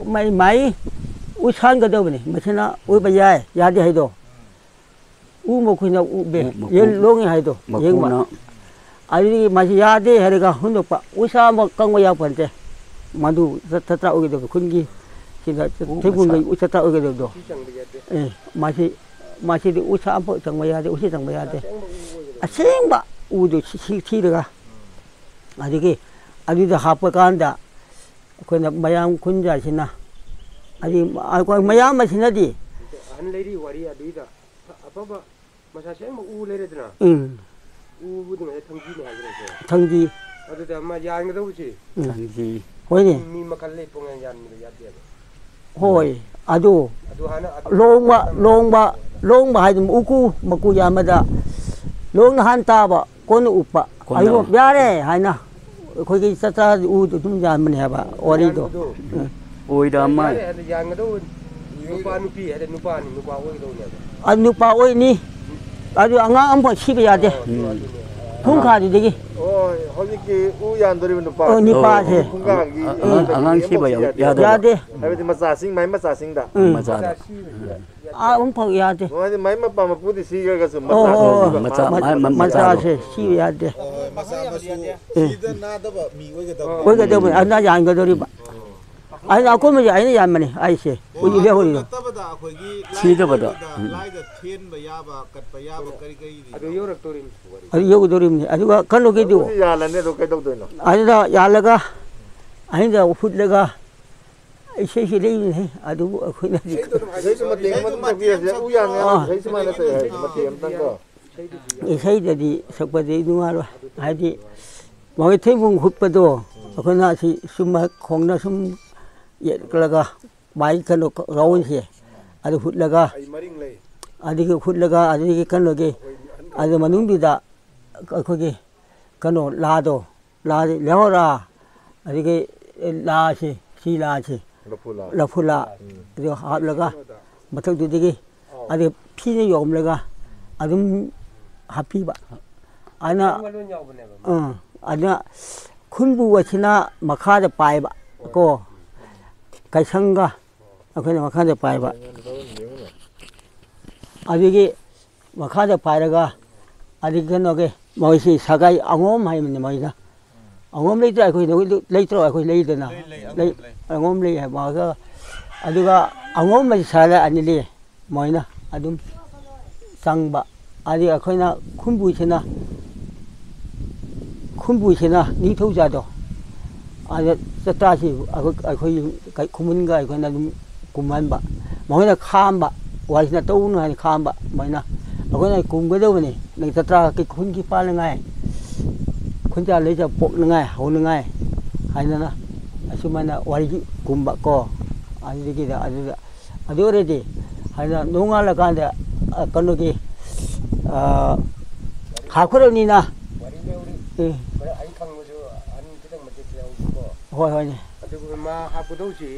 ꯃꯥꯏ, ꯃꯥꯏ ꯎ ꯁꯥꯟꯒꯗꯕꯅꯤ, ꯃꯁꯤꯅ ꯑꯣꯏꯕ ꯌꯥꯏ, ꯌꯥꯗꯦ ꯍꯥꯏꯗꯣ꯫ ꯎ ꯃꯈꯣꯏꯅ ꯎꯕꯦ, ꯎ ꯃꯈꯨ-, ꯌꯦꯟ ꯂꯣꯡꯉꯦ ꯍꯥꯏꯗꯣ, ꯌꯦꯡꯕ꯫ ꯃꯈꯨꯅ ꯑꯗꯨꯗꯤ ꯃꯁꯤ ꯌꯥꯗꯦ ꯍꯥꯏꯔꯒ ꯍꯨꯟꯗꯣꯛꯄ, ꯎ ꯁꯥ ꯑꯃ ꯀꯪꯕ ꯌꯥꯄꯣꯟꯇꯦ꯫ ꯃꯗꯨ ꯆꯠ-, ꯆꯠꯇ꯭ꯔꯥ ꯑꯣꯏꯒꯗꯕꯗꯣ, ꯈꯨꯟꯒꯤ ꯁꯤꯗ ꯎ ꯊꯩꯕꯨꯡꯒꯤ ꯃꯁꯥ꯫ ꯎ ꯆꯠꯇ꯭ꯔꯥ ꯑꯣꯏꯒꯗꯕꯗꯣ꯫ ꯁꯤ ꯆꯪꯕ ꯌꯥꯗꯦ꯫ ꯑꯦ, ꯃꯁꯤ, ꯃꯁꯤꯗꯤ ꯎ ꯁꯥ ꯑꯃꯐꯥꯎ ꯆꯪꯕ ꯌꯥꯗꯦ, ꯎꯁꯤ ꯆꯪꯕ ꯌꯥꯗꯦ꯫ ꯑꯁꯦꯡꯕ ꯎ ꯑꯣꯏꯒꯗꯕ꯫ ꯑꯁꯦꯡꯕ ꯎꯗꯨ ꯁꯤ-, ꯁꯤ-, ꯊꯤꯔꯒ꯫ ꯑꯗꯒꯤ ꯑꯗꯨꯗ ꯍꯥꯞꯄ ꯀꯥꯟꯗ ꯑꯩꯈꯣꯏꯅ ꯃꯌꯥꯝ ꯈꯨꯟꯖꯥꯁꯤꯅ, ꯑꯗꯒꯤ ꯑꯩꯈꯣꯏ ꯃꯌꯥꯝ ꯑꯁꯤꯅꯗꯤ ꯑꯍꯟ ꯂꯩꯔꯤ ꯋꯥꯔꯤ ꯑꯗꯨꯏꯗ ꯑꯐꯕ ꯃꯁꯥ ꯁꯦꯡꯕ ꯎ ꯂꯩꯔꯦꯗꯅ꯫ ꯎꯝ꯫ ꯎꯕꯨꯗꯤ ꯉꯁꯥꯏ ꯊꯪꯖꯤꯅꯦ ꯍꯥꯏꯈ꯭ꯔꯦ꯫ ꯊꯪꯖꯤ꯫ ꯑꯗꯨꯗ ꯑꯃ ꯌꯥꯟꯒꯗꯧꯕꯁꯤ꯫ ꯎꯝ꯫ ꯊꯪꯖꯤ꯫ ꯍꯣꯏꯅꯦ꯫ ꯃꯤ ꯃꯈꯜ ꯂꯩ, ꯄꯨꯡꯌꯥꯟ ꯌꯥꯟꯕꯗ ꯌꯥꯗꯦꯕ꯫ ꯍꯣꯏ꯫ ꯑꯗꯨ ꯑꯗꯨ ꯍꯥꯟꯅ ꯑꯗꯨ ꯂꯣꯡꯕ, ꯂꯣꯡꯕ, ꯂꯣꯡꯕ ꯍꯥꯏꯗꯤ ꯎꯀꯨ ꯃꯀꯨ ꯌꯥꯝꯕꯗ ꯂꯣꯡꯅ ꯍꯥꯟ ꯇꯥꯕ, ꯀꯣꯟꯅ ꯎꯞꯄ꯫ ꯀꯣꯟꯅ ꯑꯗꯨ ꯎꯞꯄ꯫ ꯌꯥꯔꯦ ꯍꯥꯏꯅ ꯑꯩꯈꯣꯏꯒꯤ ꯆꯥꯛꯆꯥꯗꯤ ꯎꯗꯨ ꯑꯗꯨꯝ ꯌꯥꯟꯕꯅꯦ ꯍꯥꯏꯕ ꯋꯥꯔꯤꯗꯣ꯫ ꯌꯥꯟꯕꯗꯣ꯫ ꯎꯝ꯫ ꯑꯣꯏꯗ ꯑꯃ꯫ ꯌꯥꯔꯦ ꯍꯥꯏꯅ ꯌꯥꯟꯒꯗꯧꯕ ꯅꯨꯄꯥ ꯅꯨꯄꯤ ꯍꯥꯏꯗꯤ ꯅꯨꯄꯥꯅꯤ, ꯅꯨꯄꯥ ꯑꯣꯏꯒꯗꯧꯅꯦꯕ꯫ ꯑꯗꯨ ꯅꯨꯄꯥ ꯑꯣꯏꯅꯤ꯫ ꯑꯗꯨ ꯑꯉꯥꯡ ꯑꯃꯐꯥꯎ ꯁꯤꯕ ꯌꯥꯗꯦ꯫ ꯎꯝ꯫ ꯐꯨꯡꯈꯥꯗꯨꯗꯒꯤ꯫ ꯑꯣ, ꯍꯧꯖꯤꯛꯀꯤ ꯎ ꯌꯥꯟꯗꯣꯔꯤꯕ ꯅꯨꯄꯥ꯫ ꯑꯣ, ꯅꯨꯄꯥꯁꯦ꯫ ꯐꯨꯡꯒꯥꯒꯤ ꯑꯉꯥꯡ, ꯑꯉꯥꯡ ꯁꯤꯕ ꯌꯥꯎ-, ꯌꯥꯗꯦ꯫ ꯌꯥꯗꯦ꯫ ꯍꯥꯏꯕꯗꯤ ꯃꯆꯥꯁꯤꯡ, ꯃꯥꯏ ꯃꯆꯥꯁꯤꯡꯗ꯫ ꯎꯝ꯫ ꯃꯆꯥꯗ꯫ ꯃꯆꯥ ꯁꯤꯕ ꯌꯥꯗꯦ꯫ ꯑꯥ, ꯑꯃꯐꯥꯎ ꯌꯥꯗꯦ꯫ ꯃꯥꯗꯤ ꯃꯥꯏ ꯃꯄꯥ ꯃꯄꯨꯗꯤ ꯁꯤꯈ꯭ꯔꯒꯁꯨ ꯑꯣ, ꯃꯆꯥ ꯑꯣ, ꯁꯤꯕ ꯃꯆꯥ, ꯃꯥ-, ꯃꯥꯏ ꯃ-, ꯃꯆꯥꯗꯣ꯫ ꯃꯆꯥꯁꯦ ꯁꯤꯕ ꯌꯥꯗꯦ꯫ ꯍꯣꯏ, ꯃꯆꯥ ꯃꯁꯨ ꯑꯦ꯫ ꯁꯤꯗ ꯅꯥꯗꯕ ꯃꯤ ꯑꯣꯏꯒꯗꯕ꯫ ꯑꯣꯏꯒꯗꯕꯅꯤ꯫ ꯑꯗꯨꯅ ꯌꯥꯟꯒꯗꯧꯔꯤꯕ꯫ ꯑꯩꯅ ꯑꯀꯣꯟꯕꯁꯦ ꯑꯩꯅ ꯌꯥꯟꯕꯅꯤ ꯑꯩꯁꯦ꯫ ꯍꯧꯖꯤꯛ ꯂꯩꯍꯧꯔꯤꯗꯣ꯫ ꯅꯠꯇꯕꯗ ꯑꯩꯈꯣꯏꯒꯤ ꯂꯥꯏ ꯁꯤꯗꯕꯗꯣ꯫ ꯀꯠꯄꯗ, ꯎꯝ꯫ ꯂꯥꯏꯗ ꯊꯦꯟꯕ ꯌꯥꯕ, ꯀꯠꯄ ꯌꯥꯕ ꯀꯔꯤ ꯀꯔꯤꯗꯤ ꯑꯗꯨ ꯌꯧꯔꯛꯇꯣꯔꯤꯅꯤ꯫ ꯑꯗꯨ ꯌꯧꯒꯗꯧꯔꯤꯕꯅꯤ꯫ ꯑꯗꯨꯒ ꯀꯩꯅꯣꯒꯤꯗꯨ꯫ ꯑꯗꯨꯗꯤ ꯌꯥꯜꯂꯅꯤ, ꯑꯗꯨ ꯀꯩꯗꯧꯗꯣꯏꯅꯣ? ꯑꯗꯨꯗ ꯌꯥꯜꯂꯒ ꯑꯍꯤꯡꯗ ꯍꯨꯠꯂꯒ ꯏꯁꯩꯁꯤ ꯂꯩꯕꯅꯤ꯫ ꯑꯗꯨꯕꯨ ꯑꯩꯈꯣꯏꯅꯗꯤ ꯏꯁꯩꯗꯣ ꯃꯇꯦꯛ ꯑꯃ ꯑꯗꯨꯝ ꯇꯧꯕꯤꯔꯁꯦ꯫ ꯎ ꯌꯥꯟꯅꯤ ꯍꯥꯏꯕ ꯑꯥ꯫ ꯏꯁꯩ ꯁꯨꯃꯥꯏꯅ ꯇꯧꯋꯦ ꯍꯥꯏꯁꯦ ꯃꯇꯦꯛ ꯑꯃꯇꯪ ꯀꯣ꯫ ꯏꯁꯩꯗꯗꯤ ꯁꯛꯄꯗꯤ ꯅꯨꯡꯉꯥꯏꯔꯣꯏ꯫ ꯍꯥꯏꯗꯤ ꯃꯣꯏ ꯊꯩꯕꯣꯡ ꯍꯨꯠꯄꯗꯣ ꯑꯩꯈꯣꯏꯅ ꯑꯁꯤ ꯆꯨꯝꯅ ꯈꯣꯡꯅ ꯁꯨꯝ ꯌꯦꯠꯂꯒ ꯃꯥꯒꯤ ꯀꯩꯅꯣ ꯔꯥꯎꯟꯁꯦ ꯑꯗꯨ ꯍꯨꯠꯂꯒ ꯑꯗꯒꯤ ꯍꯨꯠꯂꯒ ꯑꯗꯒꯤ ꯀꯩꯅꯣꯒꯤ ꯑꯗꯨ ꯃꯅꯨꯡꯗꯨꯗ ꯑꯩꯈꯣꯏꯒꯤ ꯀꯩꯅꯣ ꯂꯥꯗꯣ ꯂꯥꯗꯤ ꯂꯦꯍꯣꯔꯥ, ꯑꯗꯒꯤ ꯂꯥꯁꯤ, ꯁꯤ ꯂꯥꯁꯤ, ꯂꯐꯨ ꯂꯥ꯫ ꯂꯐꯨ ꯂꯥ, ꯎꯝ꯫ ꯑꯗꯨ ꯍꯥꯞꯂꯒ ꯃꯊꯛꯇꯨꯗꯒꯤ ꯑꯗꯨ ꯐꯤꯅ ꯌꯣꯝꯂꯒ ꯑꯗꯨꯝ ꯍꯥꯞꯄꯤꯕ꯫ ꯑꯗꯨꯅ, ꯑꯥ, ꯑꯗꯨꯅ ꯈꯨꯟꯕꯨ ꯑꯁꯤꯅ ꯃꯈꯥꯗ ꯄꯥꯏꯕ ꯀꯣ, ꯀꯩꯁꯪꯒ ꯑꯩꯈꯣꯏꯅ ꯃꯈꯥꯗ ꯄꯥꯏꯕ꯫ ꯑꯗꯨꯒꯤ ꯃꯈꯥꯗ ꯄꯥꯏꯔꯒ ꯑꯗꯒꯤ ꯀꯩꯅꯣꯒꯤ ꯃꯣꯏꯁꯤ ꯁꯒꯥꯏ ꯑꯉꯣꯝ ꯍꯥꯏꯕꯅꯤ ꯃꯣꯏꯅ꯫ ꯑꯉꯣꯝ ꯂꯩꯇ꯭ꯔꯥ? ꯑꯩꯈꯣꯏ ꯂꯩꯇ꯭ꯔꯣ? ꯑꯩꯈꯣꯏ ꯂꯩꯗꯅ꯫ ꯂꯩ, ꯂꯩ, ꯑꯉꯣꯝ ꯂꯩ꯫ ꯑꯉꯣꯝ ꯂꯩ ꯍꯥꯏꯕꯒ, ꯑꯗꯨꯒ ꯑꯉꯣꯝ ꯂꯩ ꯁꯥꯔ ꯑꯅꯤ ꯂꯩ꯫ ꯃꯣꯏꯅ ꯑꯗꯨꯝ ꯆꯪꯕ꯫ ꯑꯗꯩ ꯑꯩꯈꯣꯏꯅ ꯈꯨꯟꯕꯨꯁꯤꯅ, ꯈꯨꯟꯕꯨꯁꯤꯅ ꯅꯤꯡꯊꯧꯖꯥꯗꯣ, ꯑꯗ ꯆꯇꯥꯁꯤ ꯑꯩꯈꯣꯏ, ꯑꯩꯈꯣꯏ ꯈꯨꯃꯟꯒ ꯑꯩꯈꯣꯏꯅ ꯑꯗꯨꯝ ꯀꯨꯝꯍꯟꯕ꯫ ꯃꯈꯣꯏꯅ ꯈꯥꯝꯕ, ꯋꯥꯔꯤꯁꯤꯅ ꯇꯧꯅꯨ ꯍꯥꯏꯅ ꯈꯥꯝꯕ꯫ ꯃꯣꯏꯅ ꯑꯩꯈꯣꯏꯅ ꯀꯨꯝꯒꯗꯧꯕꯅꯤ, ꯅꯪ ꯆꯇꯥ ꯈꯨꯟꯒꯤ ꯄꯥꯟꯅꯉꯥꯏ, ꯈꯨꯟꯖꯥ ꯂꯩꯖ ꯄꯣꯛꯅꯉꯥꯏ, ꯍꯧꯅꯉꯥꯏ ꯍꯥꯏꯗꯅ ꯑꯁꯨꯃꯥꯏꯅ ꯋꯥꯔꯤ ꯀꯨꯝꯕ ꯀꯣ꯫ ꯑꯗꯨꯗꯒꯤꯗ ꯑꯗꯨꯗ ꯑꯗꯨ ꯑꯣꯏꯔꯗꯤ ꯍꯥꯏꯅ ꯅꯣꯡꯉꯥꯜꯂꯀꯥꯟꯗ, ꯑ, ꯀꯩꯅꯣꯒꯤ, ꯑ, ꯍꯥꯞꯈ꯭ꯔꯕꯅꯤꯅ꯫ ꯋꯥꯔꯤ ꯃꯦꯃꯣꯔꯤ ꯑꯦ꯫ ꯈꯔ ꯑꯩ ꯈꯪꯕꯁꯨ ꯑꯍꯟ ꯈꯤꯇꯪ ꯃꯇꯦꯛ ꯈꯔ ꯌꯥꯎꯔꯤꯀꯣ꯫ ꯍꯣꯏ, ꯍꯣꯏꯅꯦ꯫ ꯑꯗꯨꯒ ꯃꯥ ꯍꯥꯞꯀꯗꯧꯁꯤ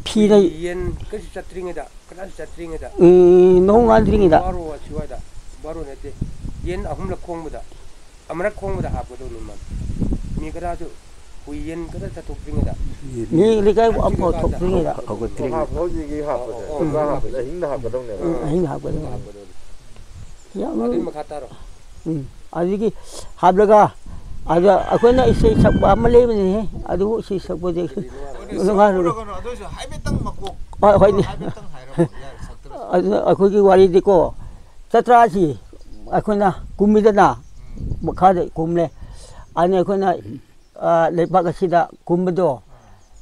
ꯐꯤꯗ ꯌꯦꯟ ꯀꯩꯁꯨ ꯆꯠꯇ꯭ꯔꯤꯉꯩꯗ, ꯀꯅꯥꯁꯨ ꯆꯠꯇ꯭ꯔꯤꯉꯩꯗ, ꯎꯝ, ꯅꯣꯡ ꯉꯥꯟꯗ꯭ꯔꯤꯉꯩꯗ꯫ ꯕꯥꯔꯣ ꯑꯁꯤꯋꯥꯏꯗ, ꯕꯥꯔꯣ ꯅꯠꯇꯦ, ꯌꯦꯟ ꯑꯍꯨꯝꯂꯛ ꯈꯣꯡꯕꯗ, ꯑꯃꯔꯛ ꯈꯣꯡꯕꯗ ꯍꯥꯞꯀꯗꯧꯅꯤ ꯃꯥ꯫ ꯃꯤ ꯈꯔꯁꯨ ꯍꯨꯏ ꯌꯦꯟ ꯈꯔ ꯆꯠꯊꯣꯛꯇ꯭ꯔꯤꯉꯩꯗ꯫ ꯃꯤ ꯂꯩꯀꯥꯏ ꯑꯝꯐꯥꯎ ꯊꯣꯛꯇ꯭ꯔꯤꯉꯩꯗ꯫ ꯍꯧꯒꯠꯇ꯭ꯔꯤꯉꯩꯗ꯫ ꯍꯥꯞ-, ꯍꯧꯖꯤꯛꯀꯤ ꯍꯥꯞꯄꯁꯦ, ꯑꯣ, ꯑꯣ, ꯄꯨꯔꯥ ꯍꯥꯞꯄꯁꯦ, ꯑꯍꯤꯡꯗ ꯍꯥꯞꯀꯗꯧꯅꯦꯕ꯫ ꯎꯝ, ꯑꯍꯤꯡꯗ ꯍꯥꯞꯀꯗꯧꯅꯦꯕ꯫ ꯍꯥꯞꯀꯗꯧꯅꯦ꯫ ꯌꯥꯝ ꯑꯗꯨꯏ ꯃꯈꯥ ꯇꯥꯔꯣ꯫ ꯎꯝ, ꯑꯗꯨꯗꯒꯤ ꯍꯥꯞꯂꯒ, ꯑꯗ ꯑꯩꯈꯣꯏꯅ ꯏꯁꯩ ꯁꯛꯄ ꯑꯃ ꯂꯩꯕꯅꯤꯍꯦ, ꯑꯗꯨꯕꯨ ꯏꯁꯩ ꯁꯛꯄꯗꯤ ꯅꯨꯡꯉꯥꯏꯔꯣꯏ꯫ ꯁꯛꯎꯔꯒꯅꯨ, ꯑꯗꯨ ꯑꯣꯏꯁꯨ ꯍꯥꯏꯐꯦꯠꯇꯪ ꯃꯀꯣꯛ, ꯍꯣꯏ, ꯍꯣꯏꯅꯦ꯫ ꯍꯥꯏꯐꯦꯠꯇꯪ ꯍꯥꯏꯔꯝꯃꯣ, ꯌꯥꯔꯦ, ꯁꯛꯇ꯭ꯔꯁꯨ꯫ ꯑꯗꯨꯅ ꯑꯩꯈꯣꯏꯒꯤ ꯋꯥꯔꯤꯗꯤꯀꯣ, ꯆꯇ꯭ꯔꯥꯁꯤ ꯑꯩꯈꯣꯏꯅ ꯀꯨꯝꯃꯤꯗꯅ, ꯎꯝ꯫ ꯃꯈꯥꯗ ꯀꯨꯝꯂꯦ꯫ ꯑꯗꯨꯅ ꯑꯩꯈꯣꯏꯅ, ꯑ, ꯂꯩꯕꯥꯛ ꯑꯁꯤꯗ ꯀꯨꯝꯕꯗꯣ, ꯑꯥ꯫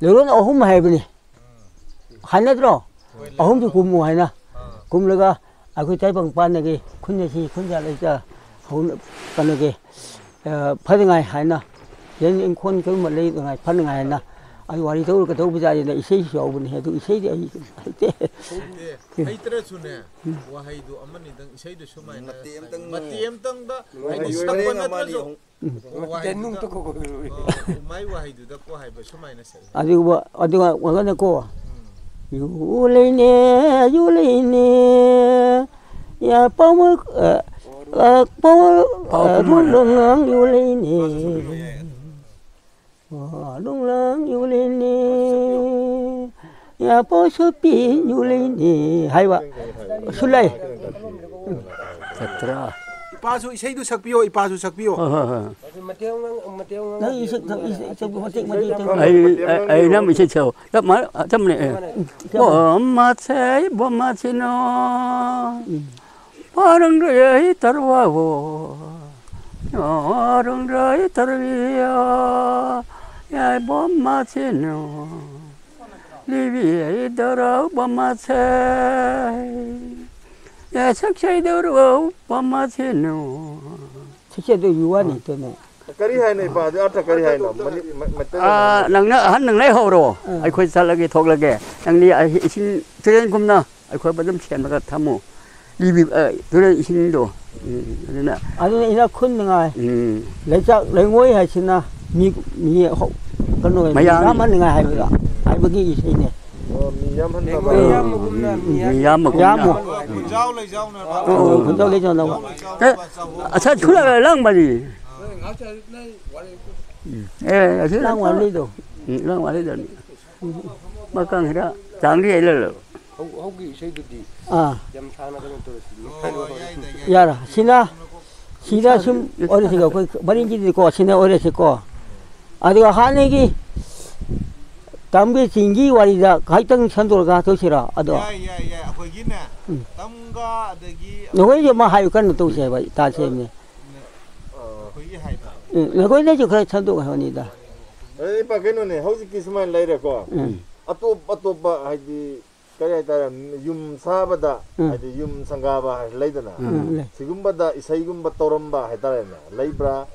ꯂꯩꯔꯣꯟ ꯑꯍꯨꯝ ꯍꯥꯏꯕꯅꯤ꯫ ꯎꯝ꯫ ꯍꯥꯏꯅꯗ꯭ꯔꯣ? ꯍꯣꯏ, ꯑꯍꯨꯝꯗꯤ ꯂꯩꯔꯣꯟ ꯀꯨꯝꯃꯨ ꯍꯥꯏꯅ꯫ ꯑꯥ꯫ ꯀꯨꯝꯂꯒ ꯑꯩꯈꯣꯏ ꯇꯥꯏꯕꯪ ꯄꯥꯟꯗꯒꯤ ꯈꯨꯟ ꯑꯁꯤ ꯈꯨꯟꯖꯥ ꯂꯩꯖ ꯍꯧꯅ ꯀꯩꯅꯣꯒꯤ, ꯑ, ꯐꯅꯉꯥꯏ ꯍꯥꯏꯅ, ꯌꯦꯟ ꯏꯪꯈꯣꯜ ꯀꯩꯒꯨꯝꯕ ꯂꯩꯅꯉꯥꯏ ꯐꯅꯉꯥꯏ ꯍꯥꯏꯅ, ꯑꯗꯨ ꯋꯥꯔꯤ ꯇꯧꯔꯒ ꯇꯧꯕ ꯖꯥꯠꯅꯤꯗ, ꯏꯁꯩꯁꯨ ꯌꯥꯎꯕꯅꯤ꯫ ꯑꯗꯨ ꯏꯁꯩꯗꯤ ꯑꯩ ꯍꯩꯇꯦ꯫ ꯍꯩꯇꯦ꯫ ꯍꯩꯇ꯭ꯔꯁꯨꯅꯦ, ꯎꯝ꯫ ꯋꯥꯍꯩꯗꯨ ꯑꯃꯅꯤꯗꯪ, ꯏꯁꯩꯗꯨ ꯁꯨꯃꯥꯏꯅ ꯃꯇꯦꯛ ꯑꯃꯇꯪ, ꯃꯇꯦꯛ ꯑꯃꯇꯪꯗ, ꯋꯥꯍꯩ ꯍꯥꯏꯗꯤ ꯁꯛꯄ ꯄꯔꯦꯡ ꯑꯃ ꯑꯅꯤ ꯅꯠꯇ꯭ꯔꯁꯨ, ꯑꯍꯨꯝ꯫ ꯎꯝ꯫ ꯋꯥꯍꯩꯗꯨꯗ, ꯅꯨꯡꯇ ꯀꯣ-, ꯑꯣ, ꯃꯥꯏ ꯋꯥꯍꯩꯗꯨꯗꯀꯣ ꯍꯥꯏꯕ ꯁꯨꯃꯥꯏꯅ ꯁꯛꯏ꯫ ꯑꯗꯨꯒ, ꯑꯗꯨꯒ ꯋꯥꯒꯅꯀꯣ, ꯎꯝ꯫ ꯌꯨ ꯂꯩꯅꯦ, ꯌꯨ ꯂꯩꯅꯦ, ꯌꯥ ꯄꯥꯎꯃ-, ꯑ, ꯑ, ꯄꯥꯎ-, ꯄꯥꯎ ꯑ, ꯀꯨꯝꯃꯔ꯫ ꯔꯨꯂꯪ ꯌꯨ ꯂꯩꯅꯦ꯫ ꯃꯥꯁꯨ ꯁꯛꯄꯤꯔꯣ, ꯌꯥꯏ, ꯌꯥꯏ꯫ ꯑꯣ, ꯂꯨꯡꯂꯪ ꯌꯨ ꯂꯩꯅꯦ, ꯌꯥ ꯄꯥꯎ ꯁꯣꯄꯤ ꯌꯨ ꯂꯩꯅꯦ ꯍꯥꯏꯕ꯫ ꯁꯨꯂꯩ꯫ ꯆꯇ꯭ꯔꯥ꯫ ꯏꯄꯥꯁꯨ ꯏꯁꯩꯗꯨ ꯁꯛꯄꯤꯌꯣ, ꯏꯄꯥꯁꯨ ꯁꯛꯄꯤꯌꯣ꯫ ꯍꯣꯏ, ꯍꯣꯏ, ꯍꯣꯏ꯫ ꯑꯗꯨ ꯃꯇꯦꯛ ꯑꯃ ꯉꯥꯡ-, ꯃꯇꯦꯛ ꯑꯃ ꯅꯪ ꯉꯥꯡꯒꯦ꯫ ꯏꯁꯩ ꯁꯛ-, ꯏꯁꯩ ꯁꯛꯄ ꯃꯇꯦꯛ, ꯃꯇꯦꯛ ꯁꯛꯄ꯫ ꯑꯩ, ꯑꯩ, ꯑꯩ ꯅꯝ ꯏꯁꯩ ꯁꯛꯑꯣ꯫ ꯆꯞ ꯃꯥꯟꯅ-, ꯆꯞ ꯃꯥꯟꯅꯩ, ꯑꯦ꯫ ꯆꯞ ꯃꯥꯟꯅꯩ꯫ ꯕꯣꯃꯥꯁꯦ, ꯕꯣꯃꯥꯁꯤꯅꯣ꯫ ꯎꯝ꯫ ꯄꯥꯔꯪꯔꯩ ꯇꯔꯋꯥꯋꯣ꯫ ꯄꯥꯔꯪꯔꯩ ꯇꯔꯋꯤꯌꯣ꯫ ꯌꯥꯏ ꯕꯣꯃꯥꯁꯤꯅꯣ꯫ ꯂꯤꯕꯤ ꯑꯩ ꯗꯧꯔꯧ ꯕꯃꯥꯁꯦ꯫ ꯌꯥ ꯁꯛꯁꯩ ꯗꯧꯔꯧ ꯕꯃꯥꯁꯦꯅꯨ꯫ ꯁꯛꯁꯩ ꯗꯧꯔꯧ ꯋꯥꯅꯤ ꯇꯅꯦ꯫ ꯀꯔꯤ ꯍꯥꯏꯅꯣ ꯏꯄꯥ? ꯑꯗꯨ ꯑꯔꯊ ꯀꯔꯤ ꯍꯥꯏꯅꯣ? ꯃꯅꯤ-, ꯃ-, ꯃꯩꯇꯩꯂꯣꯟꯗ ꯑꯥ, ꯍꯥꯏꯅꯣ? ꯅꯪꯅ ꯑꯍꯟ ꯅꯪ ꯂꯩꯍꯧꯔꯣ꯫ ꯑꯥ꯫ ꯑꯩꯈꯣꯏ ꯆꯠꯂꯒꯦ ꯊꯣꯛꯂꯒꯦ꯫ ꯅꯪꯗꯤ ꯑꯩ ꯏꯁꯤꯡ ꯇꯨꯔꯦꯟꯒꯨꯝꯅ ꯑꯩꯈꯣꯏꯕꯨ ꯑꯗꯨꯝ ꯁꯦꯝꯃꯒ ꯊꯝꯃꯨ꯫ ꯂꯤꯕꯤ-, ꯑ, ꯇꯨꯔꯦꯟ ꯏꯁꯤꯡꯗꯣ꯫ ꯎꯝ, ꯑꯗꯨꯅ ꯑꯗꯨꯅ ꯏꯅꯥꯛ ꯈꯨꯟꯅꯉꯥꯏ꯫ ꯎꯝ꯫ ꯂꯩꯆꯥꯛ ꯂꯩꯉꯣꯏ ꯍꯥꯏꯁꯤꯅ ꯃꯤ, ꯃꯤ ꯍꯧ-, ꯀꯩꯅꯣ, ꯃꯤ ꯃꯌꯥꯝ ꯌꯥꯝꯍꯟꯅꯤꯡꯉꯥꯏ ꯍꯥꯏꯕꯗ, ꯍꯥꯏꯕꯒꯤ ꯏꯁꯩꯅꯦ꯫ ꯑꯣ, ꯃꯤ ꯌꯥꯝꯍꯟꯅꯕ꯫ ꯂꯩꯉꯣꯏ ꯌꯥꯝꯕꯒꯨꯝꯅ ꯎꯝ, ꯃꯤ ꯃꯤ ꯌꯥꯝ-, ꯌꯥꯝꯕꯒꯨꯝꯅ꯫ ꯌꯥꯝꯃꯨ꯫ ꯈꯨꯟꯖꯥꯎ ꯂꯩꯖꯥꯎꯅꯕ꯫ ꯑꯣ, ꯈꯨꯟꯖꯥꯎ ꯂꯩꯖꯥꯎꯅꯕ꯫ ꯑꯦ, ꯑꯁ, ꯊꯨꯂꯒ ꯂꯥꯡꯕꯗꯤ꯫ ꯑꯦ, ꯑꯁꯤ ꯂꯥꯡ ꯋꯥꯔꯤꯗꯣ꯫ ꯎꯝ, ꯂꯥꯡ ꯋꯥꯔꯤꯗꯣ꯫ ꯃꯀꯥꯡ ꯍꯤꯗꯥꯛ ꯆꯥꯡꯗꯤ ꯑꯩ ꯂꯩꯔꯕ꯫ ꯍꯧ-, ꯍꯧꯒꯤ ꯏꯁꯩꯗꯨꯗꯤ ꯑꯥ꯫ ꯌꯥꯝ ꯁꯥꯡꯅ ꯀꯩꯅꯣ ꯇꯧꯔꯁꯤ꯫ ꯌꯥꯔꯦ꯫ ꯁꯤꯅ, ꯁꯤꯅ ꯁꯨꯝ ꯑꯣꯏꯔꯁꯤꯀꯣ, ꯑꯩꯈꯣꯏ ꯃꯔꯤꯡꯒꯤꯗꯤꯀꯣ, ꯁꯤꯅ ꯑꯣꯏꯔꯁꯤꯀꯣ꯫ ꯑꯗꯨꯒ ꯍꯥꯟꯅꯒꯤ ꯇꯝꯒꯤ ꯆꯤꯡꯒꯤ ꯋꯥꯔꯤꯗ ꯈꯤꯇꯪ ꯁꯟꯗꯣꯛꯑꯒ ꯇꯧꯁꯤꯔꯣ? ꯑꯗꯣ ꯌꯥꯏ, ꯌꯥꯏ, ꯌꯥꯏ꯫ ꯑꯩꯈꯣꯏꯒꯤꯅꯦ, ꯎꯝ꯫ ꯇꯝꯒ ꯑꯗꯒꯤ ꯅꯈꯣꯏꯁꯨ ꯑꯃ ꯍꯥꯏꯌꯨ, ꯀꯟꯅ ꯇꯧꯁꯦ ꯍꯥꯏꯕ, ꯇꯥꯁꯦ ꯍꯥꯏꯕꯅꯦ꯫ ꯑ, ꯑꯩꯈꯣꯏꯒꯤ ꯍꯥꯏꯕ꯫ ꯎꯝ, ꯅꯈꯣꯏꯅꯁꯨ ꯈꯔ ꯁꯟꯗꯣꯛ ꯍꯥꯏꯕꯅꯤꯗ꯫ ꯑꯗꯩ ꯏꯄꯥ ꯀꯩꯅꯣꯅꯦ, ꯍꯧꯖꯤꯛꯀꯤ ꯁꯨꯃꯥꯏꯅ ꯂꯩꯔꯦꯀꯣ꯫ ꯎꯝ꯫ ꯑꯇꯣꯞ ꯑꯇꯣꯞꯄ ꯍꯥꯏꯗꯤ ꯀꯔꯤ ꯍꯥꯏꯇꯥꯔꯦ, ꯌꯨꯝ ꯁꯥꯕꯗ, ꯎꯝ꯫ ꯍꯥꯏꯗꯤ ꯌꯨꯝ ꯁꯪꯒꯥꯕ ꯍꯥꯏ ꯂꯩꯗꯅ, ꯎꯝ, ꯂꯩ꯫ ꯁꯤꯒꯨꯝꯕꯗ ꯏꯁꯩꯒꯨꯝꯕ ꯇꯧꯔꯝꯕ ꯍꯥꯏꯇꯥꯔꯦꯅꯦ, ꯂꯩꯕ꯭ꯔꯥ?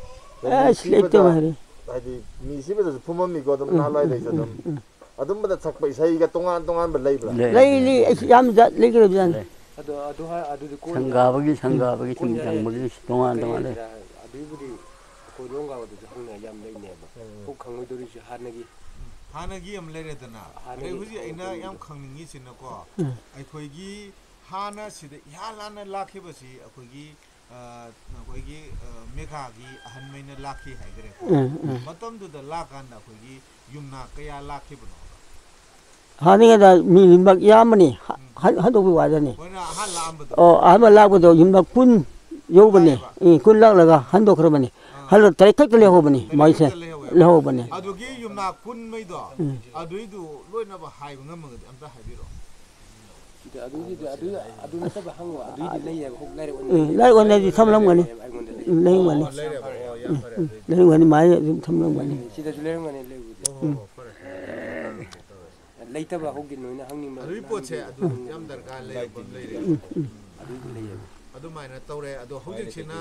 ꯑꯗꯩ ꯃꯤ ꯑꯁ, ꯁꯤꯕꯗ, ꯂꯩꯇꯕ ꯍꯥꯏꯔꯦ꯫ ꯍꯥꯏꯗꯤ ꯃꯤ ꯁꯤꯕꯗꯁꯨ ꯐꯨꯝꯃꯝꯃꯤꯀꯣ, ꯑꯗꯨꯝ ꯎꯝ, ꯅꯍꯥꯟꯋꯥꯏꯗꯩꯁꯨ ꯎꯝ, ꯑꯗꯨꯝ꯫ ꯎꯝ, ꯎꯝ꯫ ꯑꯗꯨꯝꯕꯗ ꯁꯛꯄ ꯏꯁꯩꯒ ꯇꯣꯉꯥꯟ ꯇꯣꯉꯥꯟꯕ ꯂꯩꯕ꯭ꯔꯥ? ꯂꯩ, ꯂꯩ, ꯂꯩ꯫ ꯑꯩꯁ, ꯌꯥꯝ ꯖꯥꯠ ꯂꯩꯈ꯭ꯔꯕꯖꯥꯠꯅꯤ꯫ ꯂꯩ꯫ ꯑꯗꯣ ꯑꯗꯨ ꯍꯥꯏ-, ꯑꯗꯨꯗꯤ ꯀꯣꯟꯅ ꯁꯪꯒꯥꯕꯒꯤ, ꯁꯪꯒꯥꯕꯒꯤ ꯁꯨꯝ ꯀꯣꯟꯅ ꯍꯥꯏꯔꯒꯦ꯫ ꯆꯪꯕꯒꯤ ꯇꯣꯉꯥꯟ ꯀꯔꯤ ꯇꯣꯉꯥꯟ ꯂꯩ꯫ ꯍꯥꯏꯁꯤꯔꯥ, ꯑꯗꯨꯒꯤꯕꯨꯗꯤ ꯑꯩꯈꯣꯏ ꯂꯣꯡꯒꯥꯕꯗꯁꯨ ꯍꯪꯅ ꯌꯥꯝ ꯂꯩꯅꯦꯕ꯫ ꯎꯝ꯫ ꯍꯧꯖꯤꯛ ꯈꯪꯉꯣꯏꯗꯧꯔꯤꯁꯦ ꯍꯥꯟꯅꯒꯤ ꯍꯥꯟꯅꯒꯤ ꯑꯃ ꯂꯩꯔꯦꯗꯅ꯫ ꯍꯥꯟꯅꯒꯤ ꯑꯗꯩ ꯍꯧꯖꯤꯛ ꯑꯩꯅ ꯌꯥꯝ ꯍꯧꯕꯒꯤꯗꯣ꯫ ꯈꯪꯅꯤꯡꯉꯤꯁꯤꯅꯀꯣ, ꯎꯝ꯫ ꯑꯩꯈꯣꯏꯒꯤ ꯍꯥꯟꯅ ꯁꯤꯗ ꯏꯍꯥꯟ ꯍꯥꯟꯅ ꯂꯥꯛꯈꯤꯕꯁꯤ ꯑꯩꯈꯣꯏꯒꯤ, ꯑ, ꯑꯩꯈꯣꯏꯒꯤ, ꯑ, ꯃꯦꯘꯥꯒꯤ ꯑꯍꯟꯉꯩꯅ ꯂꯥꯛꯈꯤ ꯍꯥꯏꯈ꯭ꯔꯦꯀꯣ꯫ ꯎꯝ, ꯎꯝ꯫ ꯃꯇꯝꯗꯨꯗ ꯂꯥꯛꯀꯥꯟꯗ ꯑꯩꯈꯣꯏꯒꯤ ꯌꯨꯝꯅꯥꯛ ꯀꯌꯥ ꯂꯥꯛꯈꯤꯕꯅꯣ? ꯍꯥꯟꯅꯉꯩꯗ ꯃꯤ ꯌꯨꯝꯅꯥꯛ ꯌꯥꯝꯕꯅꯤ꯫ ꯍ-, ꯎꯝ꯫ ꯍꯟ-, ꯍꯟꯗꯣꯛꯄꯒꯤ ꯋꯥꯗꯅꯤ꯫ ꯍꯣꯏꯅ ꯑꯍꯥꯟ ꯂꯥꯛꯑꯝꯕꯗꯣ꯫ ꯑꯣ, ꯑꯍꯥꯟꯕ ꯂꯥꯛꯄꯗꯣ ꯌꯨꯝꯅꯥꯛ ꯀꯨꯟ, ꯌꯧꯕꯅꯦ꯫ ꯎꯝ, ꯀꯨꯟ ꯂꯥꯛꯂꯒ ꯍꯟꯗꯣꯛꯈ꯭ꯔꯕꯅꯦ꯫ ꯍꯜꯂꯛ ꯇꯔꯦꯠ ꯈꯛꯇ ꯂꯩꯍꯧꯕꯅꯦ ꯃꯣꯏꯁꯦ꯫ ꯂꯩꯍꯧꯕꯅꯦ꯫ ꯑꯗꯨꯒꯤ ꯌꯨꯝꯅꯥꯛ ꯀꯨꯟꯃꯩꯗꯣ, ꯎꯝ꯫ ꯑꯗꯨꯏꯗꯨ ꯂꯣꯏꯅꯃꯛ ꯍꯥꯏꯕ ꯉꯝꯃꯒꯗꯤ ꯑꯝꯇ ꯍꯥꯏꯕꯤꯔꯛꯑꯣ꯫ ꯑꯗꯨꯒꯤꯗꯤ, ꯑꯗꯨ, ꯑꯗꯨ ꯅꯠꯇꯕ ꯍꯪꯉꯣ꯫ ꯑꯗꯨꯏꯗꯤ ꯂꯩꯌꯦꯕ, ꯍꯧꯖꯤꯛ ꯂꯥꯏꯔꯤꯛ ꯑꯣꯏꯅ ꯎꯝ, ꯂꯥꯏꯔꯤꯛ ꯑꯣꯏꯅꯗꯤ ꯊꯝꯂꯝꯒꯅꯤ꯫ ꯂꯩꯌꯦꯕ ꯑꯩꯉꯣꯟꯗꯗꯤ꯫ ꯎꯝ, ꯂꯩꯔꯝꯒꯅꯤ꯫ ꯑꯣ, ꯂꯩꯔꯦꯕ꯫ ꯑꯣ, ꯌꯥꯝ ꯎꯝ, ꯐꯔꯦ꯫ ꯎꯝ, ꯂꯩꯔꯝꯒꯅꯤ꯫ ꯃꯥꯏ ꯑꯗꯨꯝ ꯊꯝꯂꯝꯒꯅꯤ꯫ ꯁꯤꯗꯁꯨ ꯂꯩꯔꯝꯒꯅꯤ, ꯂꯩꯕꯨꯗꯤ꯫ ꯑꯣ, ꯍꯣ, ꯎꯝ꯫ ꯍꯣ, ꯐꯔꯦ, ꯐꯔꯦ꯫ ꯂꯩꯇꯕ ꯍꯧꯒꯤ ꯅꯣꯏꯅ ꯍꯪꯅꯤꯡꯕ ꯑꯗꯨꯒꯤ ꯄꯣꯠꯁꯦ ꯅꯍꯥꯟꯒꯤ ꯑꯗꯨ ꯌꯥꯝ ꯗꯔꯀꯥꯔ ꯂꯩꯕ ꯑꯃ ꯂꯩꯔꯦ꯫ ꯎꯝ, ꯎꯝ꯫ ꯑꯗꯨꯒꯤ ꯂꯩꯌꯦꯕ꯫ ꯑꯗꯨꯃꯥꯏꯅ ꯇꯧꯔꯦ꯫ ꯑꯗꯣ ꯍꯧꯖꯤꯛꯁꯤꯅ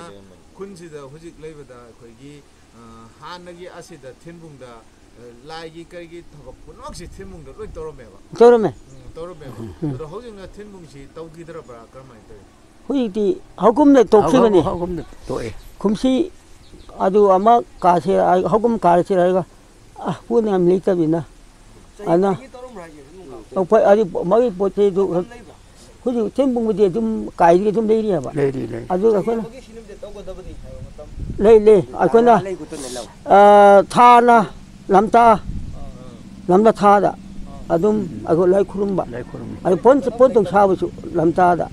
ꯈꯨꯟꯁꯤꯗ ꯍꯧꯖꯤꯛ ꯂꯩꯕꯗ ꯑꯩꯈꯣꯏꯒꯤ, ꯑ, ꯍꯥꯟꯅꯒꯤ ꯑꯁꯤꯗ ꯊꯤꯟꯕꯨꯡꯗ, ꯑ, ꯂꯥꯏꯒꯤ ꯀꯔꯤꯒꯤ ꯊꯕꯛ ꯄꯨꯝꯅꯃꯛꯁꯤ ꯊꯤꯟꯕꯨꯡꯗ ꯂꯣꯏ ꯇꯧꯔꯝꯃꯦꯕ꯫ ꯇꯧꯔꯝꯃꯦ꯫ ꯎꯝ, ꯇꯧꯔꯝꯃꯦꯕ꯫ ꯎꯝ꯫ ꯑꯗꯣ ꯍꯧꯖꯤꯛꯅ ꯊꯤꯟꯕꯨꯡꯁꯤ ꯇꯧꯈꯤꯗ꯭ꯔꯕ꯭ꯔꯥ? ꯀꯔꯝꯍꯥꯏꯅ ꯇꯧꯏ? ꯍꯧꯖꯤꯛꯇꯤ ꯍꯧꯀꯨꯝꯗ ꯇꯣꯛꯈꯤꯕꯅꯤ꯫ ꯍꯧꯀꯨꯝ-, ꯍꯧꯀꯨꯝꯗ ꯇꯣꯛꯑꯦ꯫ ꯀꯨꯝꯁꯤ ꯑꯗꯨ ꯑꯃ ꯀꯥꯁꯦ, ꯍꯧꯀꯨꯝ ꯀꯥꯔꯁꯦ ꯍꯥꯏꯔꯒ, ꯑ, ꯄꯣꯠ ꯌꯥꯝ ꯂꯩꯇꯕꯅꯤꯅ꯫ ꯑꯗꯨꯅ ꯆꯍꯤ ꯈꯨꯗꯤꯡꯒꯤ ꯇꯧꯔꯝꯕ꯭ꯔꯥ ꯍꯥꯏꯁꯦ? ꯑꯗꯨꯝ ꯀꯥꯟꯗ ꯑꯩꯈꯣꯏ ꯑꯗꯨ ꯃꯥꯒꯤ ꯄꯣꯠ ꯆꯩꯗꯨ ꯃꯇꯝ ꯂꯩꯕ꯭ꯔꯥ? ꯍꯧꯖꯤꯛ ꯊꯤꯟꯕꯨꯡꯕꯨꯗꯤ ꯑꯗꯨꯝ ꯀꯥꯏꯗꯒꯤ ꯑꯗꯨꯝ ꯂꯩꯔꯤꯑꯕ꯫ ꯂꯩꯔꯤ, ꯂꯩꯔꯤ꯫ ꯑꯗꯨꯒ ꯑꯩꯈꯣꯏꯅ ꯆꯍꯤ ꯑꯃꯒꯤ ꯁꯤ ꯅꯨꯃꯤꯠꯇ ꯇꯧꯒꯗꯕꯅꯤ ꯍꯥꯏꯕ ꯃꯇꯝ? ꯂꯩ, ꯂꯩ꯫ ꯑꯩꯈꯣꯏꯅ, ꯂꯩ ꯈꯨꯠꯇꯅꯦ ꯂꯧ꯫ ꯑ, ꯊꯥꯅ ꯂꯝꯇꯥ, ꯂꯝꯗ ꯊꯥꯗ ꯑꯗꯨꯝ ꯑꯩꯈꯣꯏ ꯂꯥꯏ ꯈꯨꯔꯨꯝꯕ꯫ ꯂꯥꯏ ꯈꯨꯔꯨꯝꯕ꯫ ꯑꯗꯨ ꯄꯣꯟ-, ꯄꯣꯟꯇꯣꯡ ꯁꯥꯕꯁꯨ ꯂꯝꯇꯥꯗ꯫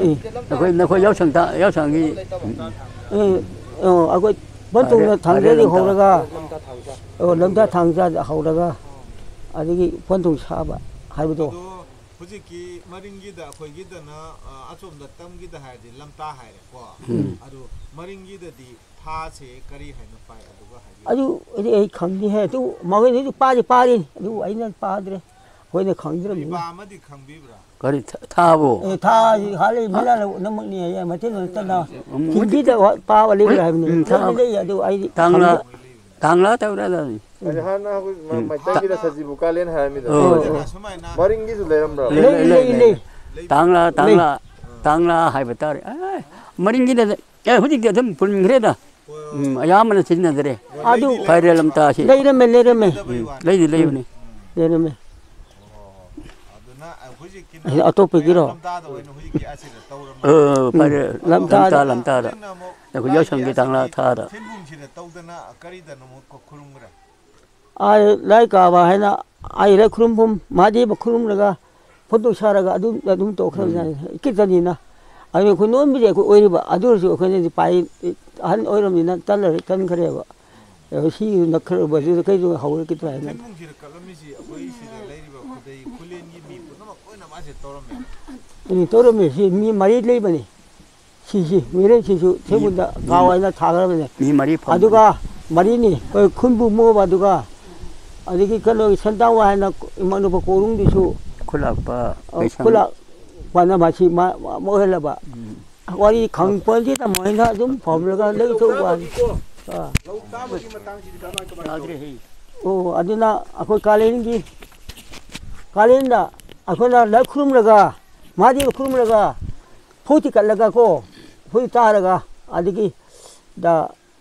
ꯑꯦ꯫ ꯑꯩꯈꯣꯏ ꯅꯈꯣꯏ ꯌꯥꯎꯁꯪ ꯇ-, ꯌꯥꯎꯁꯪꯒꯤ, ꯎꯝ꯫ ꯑꯦ, ꯑꯣ, ꯑꯩꯈꯣꯏ ꯄꯣꯟꯇꯣꯡꯗ ꯐꯔꯦ, ꯐꯔꯦ ꯊꯥꯡꯖꯗꯤ ꯂꯝꯇꯥ꯫ ꯍꯧꯔꯒ, ꯑꯣ, ꯂꯝꯇꯥ ꯊꯥꯡꯖꯗ ꯍꯧꯔꯒ, ꯑꯗꯒꯤ ꯄꯣꯟꯇꯣꯡ ꯁꯥꯕ ꯍꯥꯏꯕꯗꯣ꯫ ꯑꯗꯣ ꯍꯧꯖꯤꯛꯀꯤ ꯃꯔꯤꯡꯒꯤꯗ ꯑꯩꯈꯣꯏꯒꯤꯗꯅ, ꯑ, ꯑꯁꯣꯝꯗ ꯇꯝꯒꯤꯗ ꯍꯥꯏꯔꯗꯤ ꯂꯝꯇꯥ ꯍꯥꯏꯔꯦꯀꯣ꯫ ꯎꯝ꯫ ꯑꯗꯨ ꯃꯔꯤꯡꯒꯤꯗꯗꯤ ꯊꯥꯁꯦ ꯀꯔꯤ ꯍꯥꯏꯅ ꯄꯥꯏ? ꯑꯗꯨꯒ ꯍꯥꯏꯕꯤꯌꯨ꯫ ꯑꯗꯨ ꯑꯩ, ꯑꯩ ꯈꯪꯗꯦꯍꯦ꯫ ꯑꯗꯨ ꯃꯈꯣꯏꯅꯗꯤ ꯄꯥꯗꯤ ꯄꯥꯔꯤ꯫ ꯑꯗꯨ ꯑꯩꯅ ꯄꯥꯗ꯭ꯔꯦ꯫ ꯑꯩꯈꯣꯏꯅ ꯈꯪꯗ꯭ꯔꯕꯅꯤꯅ꯫ ꯂꯩꯕꯥ ꯑꯃꯗꯤ ꯈꯪꯕꯤꯕ꯭ꯔꯥ? ꯀꯔꯤ ꯊ-, ꯊꯥꯕꯨ? ꯑꯦ, ꯊꯥ ꯍꯥꯏꯁꯤ ꯍꯥꯂꯩ ꯃꯩꯂꯥ ꯂꯧ-, ꯅꯃꯛꯅꯤ ꯍꯥꯏꯌꯦ꯫ ꯃꯩꯇꯩꯂꯣꯟ ꯆꯠꯅ ꯎꯝ, ꯍꯤꯟꯗꯤꯗ ꯋꯥ-, ꯄꯥꯕ ꯂꯩꯕ꯭ꯔꯥ ꯍꯥꯏꯕꯅꯤ꯫ ꯎꯝ, ꯊꯥ-, ꯂꯩꯗꯤ ꯂꯩ꯫ ꯑꯗꯨ ꯑꯩꯗꯤ ꯇꯥꯡꯂꯥ, ꯈꯪꯗꯦ꯫ ꯇꯥꯡꯂꯥ ꯇꯧꯔꯦ ꯑꯗꯨꯅꯤ꯫ ꯑꯗꯨ ꯍꯥꯟꯅ ꯑꯩꯈꯣꯏ ꯃ-, ꯎꯝ꯫ ꯃꯩꯇꯩꯒꯤꯗ ꯁꯖꯤꯕꯨ ꯀꯥꯂꯦꯟ ꯍꯥꯏꯔꯝꯃꯤꯗꯣ꯫ ꯑꯣ, ꯑꯣ꯫ ꯃꯔꯤꯡꯒꯤꯁꯨ ꯂꯩꯔꯝꯕ꯭ꯔꯥ? ꯂꯩ, ꯂꯩ, ꯂꯩ, ꯂꯩ, ꯂꯩ꯫ ꯂꯩ꯫ ꯇꯥꯡꯂꯥ, ꯂꯩ꯫ ꯇꯥꯡꯂꯥ, ꯇꯥꯡꯂꯥ ꯍꯥꯏꯕ ꯇꯥꯔꯦ꯫ ꯑꯦ, ꯃꯔꯤꯡꯒꯤꯗ ꯑꯦ, ꯍꯧꯖꯤꯛꯇꯤ ꯑꯗꯨꯝ ꯄꯨꯟꯈ꯭ꯔꯦꯗ꯫ ꯎꯝ, ꯑꯌꯥꯝꯕꯅ ꯁꯤꯖꯤꯟꯅꯗ꯭ꯔꯦ꯫ ꯑꯗꯨ ꯈ꯭ꯋꯥꯏꯔꯦꯜ ꯂꯝꯇꯥꯁꯤ꯫ ꯂꯩꯔꯝꯃꯦ, ꯂꯩꯔꯝꯃꯦ꯫ ꯎꯝ, ꯂꯩꯗꯤ ꯂꯩꯕꯅꯤ꯫ ꯂꯩꯔꯝꯃꯦ꯫ ꯑꯗꯨꯅ ꯍꯧꯖꯤꯛꯀꯤꯅ ꯑꯁꯤ ꯑꯇꯣꯞꯄꯒꯤꯔꯣ? ꯂꯝꯇꯥꯗ ꯑꯣꯏꯅ ꯍꯧꯖꯤꯛꯀꯤ ꯑꯁꯤꯗ ꯇꯧꯔꯝꯃꯦ꯫ ꯑ, ꯎꯝ, ꯐꯔꯦ, ꯂꯝꯇꯥꯗ꯫ ꯂꯝꯇꯥ, ꯂꯝꯇꯥꯗ꯫ ꯍꯧꯖꯤꯛꯅ ꯑꯃꯨꯛ ꯑꯩꯈꯣꯏ ꯂꯥꯏꯒꯤ ꯌꯥꯎꯁꯪꯒꯤ ꯑꯁꯤꯒꯤ ꯇꯥꯡꯂꯥ ꯊꯥꯗ꯫ ꯊꯤꯟꯕꯨꯡꯁꯤꯗ ꯇꯧꯗꯅ ꯀꯔꯤꯗꯅꯣ ꯑꯃꯨꯛ ꯈꯨꯔꯨꯝꯈ꯭ꯔꯦ꯫ ꯑꯥ, ꯂꯥꯏ ꯀꯥꯕ ꯍꯥꯏꯅ ꯑꯥ ꯂꯥꯏ ꯈꯨꯔꯨꯝꯐꯝ ꯃꯍꯥꯗꯦꯕ ꯈꯨꯔꯨꯝꯂꯒ ꯐꯣꯇꯣ ꯁꯥꯔꯒ ꯑꯗꯨꯝ, ꯑꯗꯨꯝ ꯇꯣꯛꯈ꯭ꯔꯕꯖꯥꯠꯅꯤ꯫ ꯎꯝ꯫ ꯏꯀꯤꯠ ꯆꯅꯤꯅ꯫ ꯑꯗꯨ ꯑꯩꯈꯣꯏ ꯅꯣꯟꯕꯗꯤ ꯑꯩꯈꯣꯏ ꯑꯣꯏꯔꯤꯕ, ꯑꯗꯨ ꯑꯣꯏꯔꯁꯨ ꯑꯩꯈꯣꯏꯅꯗꯤ ꯄꯥꯏ, ꯑꯍꯟ ꯑꯣꯏꯔꯕꯅꯤꯅ ꯇꯜꯂꯔꯦ, ꯇꯟꯈ꯭ꯔꯦꯕ꯫ ꯑꯗꯣ ꯁꯤ ꯅꯛꯈ꯭ꯔꯕꯁꯤꯗ ꯀꯩꯗꯧ ꯍꯧꯔꯛꯈꯤꯗ꯭ꯔꯥ ꯍꯥꯏꯅ꯫ ꯊꯦꯟꯕꯨꯡꯁꯤꯗ ꯀꯠꯂꯝꯃꯤꯁꯤ ꯑꯩꯈꯣꯏ ꯁꯤꯗ ꯂꯩꯔꯤꯕ ꯈꯨꯗꯩ ꯈꯨꯂꯦꯟꯒꯤ ꯃꯤ ꯄꯨꯝꯅꯃꯛ ꯂꯣꯏꯅ ꯃꯥꯁꯦ ꯇꯧꯔꯝꯃꯦ꯫ ꯑꯗꯨ ꯇꯧꯔꯝꯃꯦ꯫ ꯁꯤ ꯃꯤ ꯃꯔꯤ ꯂꯩꯕꯅꯤ꯫ ꯁꯤꯁꯤ ꯃꯤꯔꯦꯟꯁꯤꯁꯨ ꯊꯦꯡꯕꯗ ꯃꯤ ꯀꯥꯎ ꯍꯥꯏꯅ ꯊꯥꯈ꯭ꯔꯕꯅꯦ꯫ ꯃꯤ ꯃꯔꯤ ꯐꯝꯕꯅꯤ꯫ ꯑꯗꯨꯒ ꯃꯔꯤꯅꯤ, ꯑꯩꯈꯣꯏ ꯈꯨꯟꯕꯨ ꯃꯣꯕ, ꯑꯗꯨꯒ ꯑꯗꯒꯤ ꯀꯩꯅꯣꯒꯤ ꯁꯟꯇꯥꯋꯥ ꯍꯥꯏꯅ ꯏꯃꯥꯟꯅꯕ ꯀꯣꯔꯨꯡꯗꯨꯁꯨ, ꯈꯨꯂꯥꯛꯄ ꯑ, ꯀꯩꯁꯪ꯫ ꯈꯨꯂꯥꯛꯄꯅ ꯃꯁꯤ ꯃꯥ, ꯃꯥ ꯑꯣꯏꯍꯜꯂꯕ꯫ ꯎꯝ꯫ ꯋꯥꯔꯤ ꯈꯪꯄꯣꯟꯇꯦ, ꯇꯥꯃꯣ ꯍꯣꯏꯅ ꯑꯗꯨꯝ ꯐꯝꯂꯒ ꯂꯩꯊꯣꯛꯄ ꯋꯥꯅꯤ꯫ ꯑꯥ꯫ ꯂꯧ ꯇꯥꯕꯒꯤ ꯃꯇꯥꯡꯁꯤꯗꯤ ꯀꯃꯥꯏ ꯀꯃꯥꯏ ꯇꯧꯏ? ꯌꯥꯗ꯭ꯔꯦ ꯍꯦ꯫ ꯑꯣ, ꯑꯗꯨꯅ ꯑꯩꯈꯣꯏ ꯀꯥꯂꯦꯟꯒꯤ, ꯀꯥꯂꯦꯟꯗ ꯑꯩꯈꯣꯏꯅ ꯂꯥꯏ ꯈꯨꯔꯨꯝꯂꯒ, ꯃꯍꯥꯗꯦꯕ ꯈꯨꯔꯨꯝꯂꯒ, ꯐꯧ ꯊꯤꯀꯠꯂꯒ ꯀꯣ, ꯐꯧ ꯇꯥꯔꯒ, ꯑꯗꯒꯤ ꯗ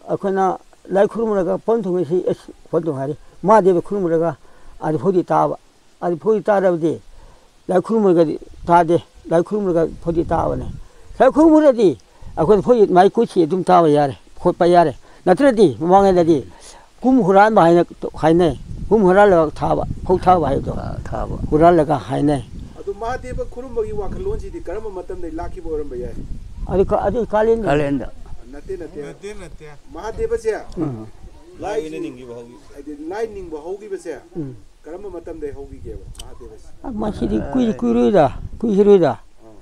ꯑꯩꯈꯣꯏꯅ ꯂꯥꯏ ꯈꯨꯔꯨꯝꯂꯒ ꯄꯣꯟ ꯊꯨꯡꯉꯁꯤ, ꯑꯦꯁ, ꯄꯣꯟ ꯊꯨꯡ ꯍꯥꯏꯔꯤ, ꯃꯍꯥꯗꯦꯕ ꯈꯨꯔꯨꯝꯂꯒ ꯑꯗꯨ ꯐꯧꯗꯤ ꯇꯥꯕ꯫ ꯑꯗꯨ ꯐꯧꯗꯤ ꯇꯥꯔꯕꯗꯤ ꯂꯥꯏ ꯈꯨꯔꯨꯝꯂꯒꯗꯤ ꯇꯥꯗꯦ, ꯂꯥꯏ ꯈꯨꯔꯨꯝꯂꯒ ꯐꯧꯗꯤ ꯇꯥꯕꯅꯦ꯫ ꯂꯥꯏ ꯈꯨꯔꯨꯝꯂꯗꯤ ꯑꯩꯈꯣꯏꯅ ꯐꯧꯗꯤ ꯃꯥꯏ ꯀꯨꯠꯁꯤ ꯑꯗꯨꯝ ꯇꯥꯕ ꯌꯥꯔꯦ, ꯈꯣꯠꯄ ꯌꯥꯔꯦ꯫ ꯅꯠꯇ꯭ꯔꯗꯤ ꯃꯃꯥꯡꯉꯩꯗꯗꯤ ꯀꯨꯝ ꯍꯨꯔꯥꯟꯕ ꯍꯥꯏꯅ ꯍꯥꯏꯅꯩ꯫ ꯀꯨꯝ ꯍꯨꯔꯥꯜꯂꯒ ꯊꯥꯕ, ꯐꯧ ꯊꯥꯕ ꯍꯥꯏꯕꯗꯣ꯫ ꯑ, ꯊꯥꯕ꯫ ꯍꯨꯔꯥꯜꯂꯒ ꯍꯥꯏꯅꯩ꯫ ꯑꯗꯨ ꯃꯍꯥꯗꯦꯕ ꯈꯨꯔꯨꯝꯕꯒꯤ ꯋꯥꯈꯜꯂꯣꯟꯁꯤꯗꯤ ꯀꯔꯝꯕ ꯃꯇꯝꯗꯩ ꯂꯥꯛꯈꯤꯕ ꯑꯣꯏꯔꯝꯕ ꯌꯥꯏ? ꯑꯗꯨ ꯀ-, ꯑꯗꯨ ꯀꯥꯂꯦꯟꯗ꯫ ꯀꯥꯂꯦꯟꯗ꯫ ꯅꯠꯇꯦ, ꯅꯠꯇꯦ꯫ ꯅꯠꯇꯦ, ꯅꯠꯇꯦ꯫ ꯃꯍꯥꯗꯦꯕꯁꯦ ꯎꯝ꯫ ꯂꯥꯏ ꯑꯣꯏꯅ ꯅꯤꯡꯈꯤꯕ ꯍꯧꯈꯤ꯫ ꯍꯥꯏꯗꯤ ꯂꯥꯏ ꯅꯤꯡꯕ ꯍꯧꯈꯤꯕꯁꯦ ꯎꯝ꯫ ꯀꯔꯝꯕ ꯃꯇꯝꯗꯩ ꯍꯧꯈꯤꯒꯦꯕ ꯃꯍꯥꯗꯦꯕꯁꯦ? ꯑ, ꯃꯁꯤꯗꯤ ꯀꯨꯏꯗꯤ ꯀꯨꯏꯔꯣꯏꯗ, ꯀꯨꯏꯈꯤꯔꯣꯏꯗ꯫ ꯑꯥ꯫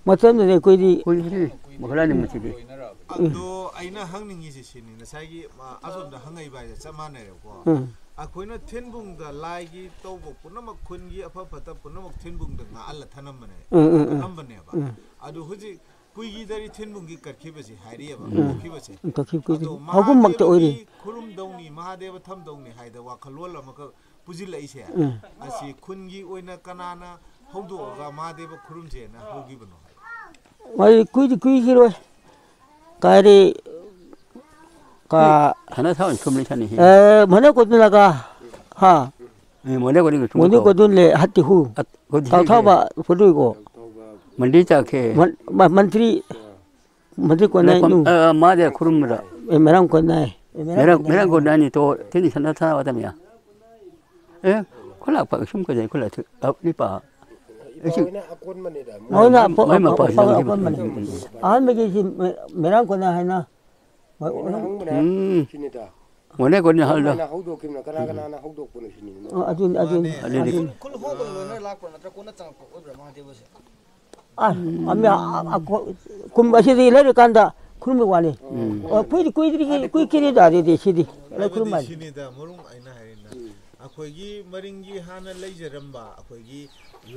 ꯃꯇꯝꯗꯨꯗꯩ ꯑꯩꯈꯣꯏꯗꯤ ꯀꯨꯏꯗ꯭ꯔꯤ, ꯃꯈꯣꯏ ꯂꯥꯏꯅꯤꯡꯕꯁꯤꯗꯤ꯫ ꯑꯗꯣ ꯑꯩꯅ ꯍꯪꯅꯤꯡꯉꯤꯁꯦ ꯁꯤꯅꯤ, ꯉꯁꯥꯏꯒꯤ, ꯑ, ꯑꯁꯣꯝꯗ ꯍꯪꯉꯛꯏꯕ ꯍꯥꯏꯁꯦ ꯆꯞ ꯃꯥꯟꯅꯩꯕꯀꯣ꯫ ꯎꯝ꯫ ꯑꯩꯈꯣꯏꯅ ꯊꯤꯟꯕꯨꯡꯗ ꯂꯥꯏꯒꯤ ꯇꯧꯕ ꯄꯨꯝꯅꯃꯛ, ꯈꯨꯟꯒꯤ ꯑꯐ ꯐꯠꯇ ꯄꯨꯝꯅꯃꯛ ꯊꯤꯟꯕꯨꯡꯗ ꯉꯥꯛꯍꯜꯂ ꯊꯅꯝꯕꯅꯦ-, ꯎꯝ, ꯎꯝ, ꯎꯝ꯫ ꯊꯅꯝꯕꯅꯦꯕ꯫ ꯎꯝ꯫ ꯑꯗꯨ ꯍꯧꯖꯤꯛ ꯀꯨꯏꯈꯤꯗ꯭ꯔꯤ ꯊꯤꯟꯕꯨꯡꯒꯤ ꯀꯠꯈꯤꯕꯁꯤ ꯍꯥꯏꯔꯤꯑꯕ, ꯎꯝ꯫ ꯀꯠꯈꯤꯕꯁꯦ꯫ ꯀꯠꯈꯤ-, ꯀꯨꯏꯗ꯭ꯔꯤ꯫ ꯑꯗꯣ ꯍꯧꯒꯨꯝꯃꯛꯇ ꯑꯣꯏꯔꯤ꯫ ꯃꯍꯥꯗꯦꯕꯒꯤ ꯈꯨꯔꯨꯝꯗꯧꯅꯤ, ꯃꯍꯥꯗꯦꯕ ꯊꯝꯗꯧꯅꯤ ꯍꯥꯏꯗ ꯋꯥꯈꯜꯂꯣꯟ ꯑꯃꯈꯛ ꯄꯨꯁꯤꯜꯂꯛꯏꯁꯦ, ꯎꯝ꯫ ꯑꯁꯤ ꯈꯨꯟꯒꯤ ꯑꯣꯏꯅ ꯀꯅꯥꯅ ꯍꯧꯗꯣꯛꯑꯒ ꯃꯍꯥꯗꯦꯕ ꯈꯨꯔꯨꯝꯁꯦꯅ ꯍꯧꯈꯤꯕꯅꯣ ꯍꯥꯏꯕ? ꯃꯁꯤ ꯀꯨꯏꯗꯤ ꯀꯨꯏꯈꯤꯔꯣꯏ꯫ ꯀꯥꯏꯗꯤ ꯀ-, ꯊꯥꯅ ꯊꯥ ꯑꯣꯏꯅ ꯁꯨꯝ ꯂꯩꯁꯥꯅꯤꯍꯦ꯫ ꯑꯦ, ꯃꯅꯦ ꯀꯣꯗꯨꯅꯒ, ꯍꯥ? ꯑꯦ, ꯃꯅꯦ ꯀꯣꯗꯨꯅ ꯁꯨꯝ ꯃꯅꯦ ꯇꯧ꯫ ꯀꯣꯗꯨꯅ ꯂꯦ ꯍꯠꯇꯤ ꯍꯨ꯫ ꯑꯠ-, ꯀꯣꯗꯨꯅ ꯇꯥꯎ ꯊꯥꯎꯕ ꯐꯨꯗꯨꯏꯀꯣ꯫ ꯃꯟꯗꯤ ꯆꯥꯈꯦ꯫ ꯃꯟ-, ꯃ-, ꯃꯟꯇ꯭ꯔꯤ ꯃꯗꯨ ꯀꯣꯟꯅ ꯃꯦꯔꯥ ꯀꯣꯟ-, ꯅꯨ꯫ ꯑ, ꯑ, ꯃꯥꯗꯤ ꯈꯨꯔꯨꯝꯕꯗ꯫ ꯑꯦ, ꯃꯦꯔꯥ ꯀꯣꯟꯅ꯫ ꯃꯦꯔꯥ, ꯃꯦꯔꯥ ꯀꯣꯟꯅꯅꯤ ꯇꯣ, ꯇꯤꯟ ꯁꯅ ꯊꯥ ꯋꯥꯇꯝ ꯌꯥ꯫ ꯑꯦ, ꯈꯨꯂꯥꯛꯄ ꯁꯨꯝ ꯀꯖꯩ ꯈꯨꯂꯥꯛ ꯊꯨ-, ꯑ, ꯅꯤꯄꯥ꯫ ꯑꯩꯁꯨ ꯃꯣꯏꯅ ꯑꯀꯣꯟꯕꯅꯤꯗ꯫ ꯃꯣꯏꯅ ꯃꯣꯏ ꯑꯄ-, ꯃꯄꯥ ꯑꯄ-, ꯁꯤꯡꯒꯤ ꯑꯀꯣꯟꯕꯅꯤ꯫ ꯎꯝ, ꯎꯝ꯫ ꯑꯍꯥꯟꯕꯒꯤ ꯁꯤ ꯃꯦ-, ꯃꯦꯔꯥꯡ ꯀꯣꯟꯅ ꯍꯥꯏꯅ ꯃꯣꯏ ꯃꯣꯏꯅ ꯍꯪꯕꯅ ꯎꯝ꯫ ꯁꯤꯅꯤꯗ꯫ ꯃꯣꯏꯅ ꯀꯣꯟꯅ ꯍꯜꯗ꯫ ꯀꯃꯥꯏꯅ ꯍꯧꯗꯣꯛꯈꯤꯕꯅꯣ? ꯀꯅꯥ ꯀꯅꯥꯅ ꯍꯧꯗꯣꯛꯄꯅꯣ ꯁꯤꯅꯤꯅ꯫ ꯑ, ꯑꯗꯨꯅꯤ, ꯑꯗꯨꯅꯤ, ꯃꯥꯅꯦ꯫ ꯑꯗꯨꯅꯤ꯫ ꯈꯨꯜ, ꯈꯨꯜ ꯍꯣꯡꯕ ꯂꯣꯏꯅ ꯂꯥꯛꯄ꯭ꯔꯥ ꯅꯠꯇ꯭ꯔ ꯀꯣꯟꯅ ꯆꯪꯉꯛꯄ ꯑꯣꯏꯕ꯭ꯔꯥ ꯃꯍꯥꯗꯦꯕꯁꯦ? ꯑ, ꯑꯃ, ꯑ, ꯑ, ꯀꯣ-, ꯀꯨꯝ ꯑꯁꯤꯗꯤ ꯂꯩꯔꯀꯥꯟꯗ ꯈꯨꯔꯨꯝꯕ ꯋꯥꯅꯤ꯫ ꯎꯝ꯫ ꯑꯣ, ꯀꯨꯏꯗꯤ, ꯀꯨꯏꯗ꯭ꯔꯤ, ꯀꯨꯏ-, ꯀꯨꯏꯈꯤꯅꯤꯗ ꯑꯗꯨꯗꯤ ꯁꯤꯗꯤ꯫ ꯍꯥꯏꯕꯗꯤ ꯈꯨꯔꯨꯝꯕ ꯍꯥꯏꯅꯤ꯫ ꯁꯤꯅꯤꯗ ꯃꯔꯨꯝ ꯑꯩꯅ ꯍꯥꯏꯔꯤꯅ, ꯎꯝ꯫ ꯑꯩꯈꯣꯏꯒꯤ ꯃꯔꯤꯡꯒꯤ ꯍꯥꯟꯅ ꯂꯩꯖꯔꯝꯕ ꯑꯩꯈꯣꯏꯒꯤ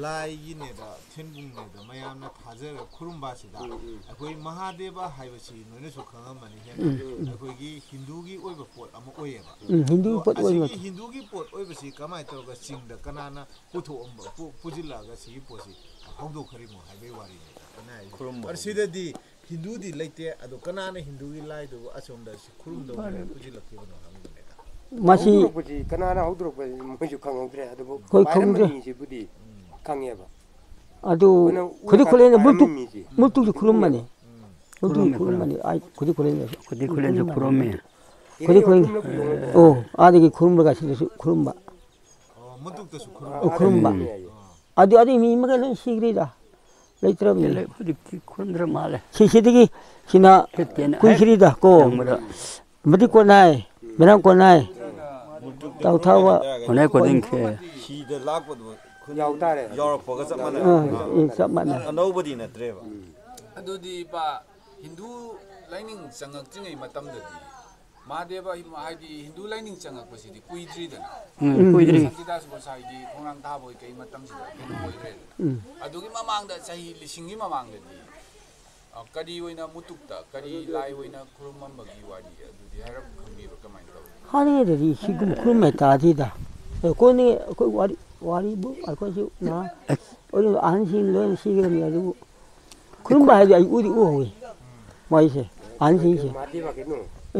ꯂꯥꯏꯒꯤꯅꯦꯗ, ꯊꯤꯟꯕꯨꯡꯅꯦꯗ, ꯃꯌꯥꯝꯅ ꯊꯥꯖꯔ ꯈꯨꯔꯨꯝꯕ ꯑꯁꯤꯗ ꯎꯝ, ꯎꯝ꯫ ꯑꯩꯈꯣꯏ ꯃꯍꯥꯗꯦꯕ ꯍꯥꯏꯕꯁꯤ ꯅꯣꯏꯅꯁꯨ ꯈꯪꯉꯝꯃꯅꯤ, ꯍꯦꯟꯅ ꯎꯝ꯫ ꯑꯩꯈꯣꯏꯒꯤ ꯍꯤꯟꯗꯨꯒꯤ ꯑꯣꯏꯕ ꯄꯣꯠ ꯑꯃ ꯑꯣꯏꯌꯦꯕ꯫ ꯎꯝ, ꯍꯤꯟꯗꯨꯒꯤ ꯑꯗꯣ ꯄꯣꯠ ꯑꯣꯏꯕ ꯑꯁꯤꯒꯤ ꯅꯠꯇꯦ꯫ ꯍꯤꯟꯗꯨꯒꯤ ꯄꯣꯠ ꯑꯣꯏꯕꯁꯤ ꯀꯃꯥꯏꯅ ꯇꯧꯔꯒ ꯆꯤꯡꯗ ꯀꯅꯥꯅ ꯄꯨꯊꯣꯛꯑꯝꯕ, ꯄꯨ-, ꯄꯨꯁꯤꯜꯂꯛꯑꯒ ꯁꯤꯒꯤ ꯄꯣꯠꯁꯤ ꯍꯧꯗꯣꯛꯈ꯭ꯔꯤꯃꯣ ꯍꯥꯏꯕꯒꯤ ꯋꯥꯔꯤꯅꯤꯗ ꯑꯩꯅ ꯍꯥꯏꯁꯦ꯫ ꯈꯨꯔꯨꯝꯕ ꯑꯗꯨ ꯁꯤꯗꯗꯤ ꯍꯤꯟꯗꯨꯗꯤ ꯂꯩꯇꯦ, ꯑꯗꯣ ꯀꯅꯥꯅ ꯍꯤꯟꯗꯨꯒꯤ ꯂꯥꯏꯗꯨꯕꯨ ꯑꯁꯣꯝꯗ ꯁꯤ ꯈꯨꯔꯨꯝꯗꯧꯅꯦꯅ ꯄꯨꯁꯤꯜꯂꯛꯈꯤꯕꯅꯣ ꯍꯪꯕꯅꯤꯗ꯫ ꯃꯁꯤ ꯍꯧꯗꯣꯔꯛꯄꯁꯤ ꯀꯅꯥꯅ ꯍꯧꯗꯣꯔꯛꯄꯁꯤ ꯃꯣꯏꯁꯨ ꯈꯪꯍꯧꯗ꯭ꯔꯦ, ꯑꯗꯨꯕꯨ ꯑꯩꯈꯣꯏ ꯈꯪꯗ꯭ꯔꯦ꯫ ꯄꯥꯏꯔꯝꯕ ꯃꯤꯁꯤꯕꯨꯗꯤ ꯎꯝ꯫ ꯈꯪꯉꯦꯕ꯫ ꯑꯗꯨ ꯑꯩꯈꯣꯏꯅ ꯈꯨꯗꯤ ꯎꯔꯀꯥꯟꯗ ꯈꯨꯂꯦꯟꯗ ꯄꯥꯏꯔꯝꯕ ꯃꯨꯠꯇꯨ-, ꯃꯤꯁꯤ ꯃꯨꯠꯇꯨꯁꯨ ꯈꯨꯔꯨꯝꯕꯅꯤ꯫ ꯎꯝ꯫ ꯃꯨꯠꯇꯨꯁꯨ ꯈꯨꯔꯨꯝꯃꯦ, ꯈꯨꯔꯨꯝꯕꯅꯤ꯫ ꯈꯨꯔꯨꯝꯃꯦ꯫ ꯑꯩ ꯈꯨꯗꯤ ꯈꯨꯂꯦꯟꯗꯁꯨ꯫ ꯈꯨꯗꯤ ꯈꯨꯂꯦꯟꯁꯨ ꯈꯨꯔꯨꯝꯃꯦ꯫ ꯈꯨꯔꯨꯝꯃꯦ꯫ ꯈꯨꯗꯤ ꯈꯨꯂꯦꯟ-, ꯏꯔꯩ ꯈꯨꯔꯨꯝꯂꯕ ꯌꯦꯡꯉꯣ꯫ ꯑꯣ, ꯑꯥꯗꯒꯤ ꯈꯨꯔꯨꯝꯂꯒ ꯁꯤꯗꯁꯨ ꯈꯨꯔꯨꯝꯕ꯫ ꯑꯣ, ꯃꯨꯇꯨꯛꯇꯁꯨ ꯈꯨꯔꯨꯝꯕ꯫ ꯑꯣ, ꯈꯨꯔꯨꯝꯕ꯫ ꯎꯝ꯫ ꯑꯗꯨ, ꯑꯗꯨ ꯃꯤ ꯑꯃꯒ ꯂꯣꯏ ꯁꯤꯈ꯭ꯔꯤꯗ꯫ ꯂꯩꯇ꯭ꯔꯕꯅꯤ꯫ ꯂꯩ-, ꯍꯧꯖꯤꯛꯇꯤ ꯈꯨꯔꯨꯝꯗ꯭ꯔ ꯃꯥꯜꯂꯦ꯫ ꯁꯤ, ꯁꯤꯗꯒꯤ ꯁꯤꯅ ꯐꯤꯐꯇꯤꯟ ꯍꯦꯛ ꯀꯨꯏꯈ꯭ꯔꯤꯗ ꯀꯣ꯫ ꯌꯧꯕꯗ꯫ ꯃꯗꯤ ꯀꯣꯟꯅꯥꯏ, ꯃꯦꯔꯥꯡ ꯀꯣꯟꯅꯥꯏ, ꯇꯥꯎꯊꯥꯕ꯫ ꯍꯣꯅꯦ ꯀꯣꯗꯤꯡ ꯈꯦ꯫ ꯁꯤꯗ ꯂꯥꯛꯄꯗꯣ ꯈꯨꯟ ꯌꯥꯎ ꯇꯥꯔꯦ꯫ ꯌꯥꯎꯔꯛꯄꯒ ꯆꯞ ꯃꯥꯟꯅꯔꯦ꯫ ꯑꯥ, ꯎꯝ, ꯆꯞ ꯃꯥꯟꯅꯩ꯫ ꯑꯅꯧꯕꯗꯤ ꯅꯠꯇ꯭ꯔꯦꯕ꯫ ꯑꯗꯨꯗꯤ ꯏꯄꯥ, ꯍꯤꯟꯗꯨ ꯂꯥꯏꯅꯤꯡ ꯆꯪꯉꯛꯇ꯭ꯔꯤꯉꯩ ꯃꯇꯝꯗꯗꯤ ꯃꯍꯥꯗꯦꯕ ꯍꯥꯏꯗꯤ ꯍꯤꯟꯗꯨ ꯂꯥꯏꯅꯤꯡ ꯆꯪꯉꯛꯄꯁꯤꯗꯤ ꯀꯨꯏꯗ꯭ꯔꯤꯗꯅ꯫ ꯎꯝ, ꯀꯨꯏꯗ꯭ꯔꯤ꯫ ꯁꯟꯇꯤꯗꯥꯁ ꯒꯣꯁꯥꯏꯒꯤ ꯈꯣꯡꯅꯥꯡ ꯊꯥꯕ ꯍꯣꯏ ꯀꯩ ꯃꯇꯝꯁꯤꯗ ꯀꯩꯅꯣ ꯑꯣꯏꯈ꯭ꯔꯦꯗꯅ꯫ ꯎꯝ꯫ ꯑꯗꯨꯒꯤ ꯃꯃꯥꯡꯗ ꯆꯍꯤ ꯂꯤꯁꯤꯡꯒꯤ ꯃꯃꯥꯡꯗꯗꯤ, ꯑ, ꯀꯔꯤ ꯑꯣꯏꯅ ꯃꯨꯇꯨꯛꯇ ꯀꯔꯤ ꯂꯥꯏ ꯑꯣꯏꯅ ꯈꯨꯔꯨꯝꯃꯝꯕꯒꯤ ꯋꯥꯔꯤ ꯑꯗꯨꯗꯤ ꯍꯥꯏꯔꯞ ꯈꯪꯕꯤꯕ꯭ꯔꯥ? ꯀꯃꯥꯏꯅ ꯇꯧꯏ? ꯍꯥꯟꯅꯉꯩꯗꯗꯤ ꯁꯤꯒꯨꯝꯕ ꯈꯨꯔꯨꯝꯕ ꯇꯥꯗꯦꯗ꯫ ꯑꯩꯈꯣꯏꯅ, ꯑꯩꯈꯣꯏ ꯋꯥꯔꯤ, ꯋꯥꯔꯤꯕꯨ ꯑꯩꯈꯣꯏꯁꯨ ꯅꯍꯥ ꯑꯣꯏꯔꯤꯕ ꯑꯍꯟꯁꯤꯡ ꯂꯣꯏꯅ ꯁꯤꯈ꯭ꯔꯕꯅꯤ, ꯑꯗꯨꯕꯨ ꯈꯨꯔꯨꯝꯕ ꯍꯥꯏꯗꯤ ꯑꯩ ꯎꯗꯤ ꯎꯍꯧꯋꯤ꯫ ꯃꯣꯏꯁꯦ, ꯑꯍꯟꯁꯤꯡꯁꯦ꯫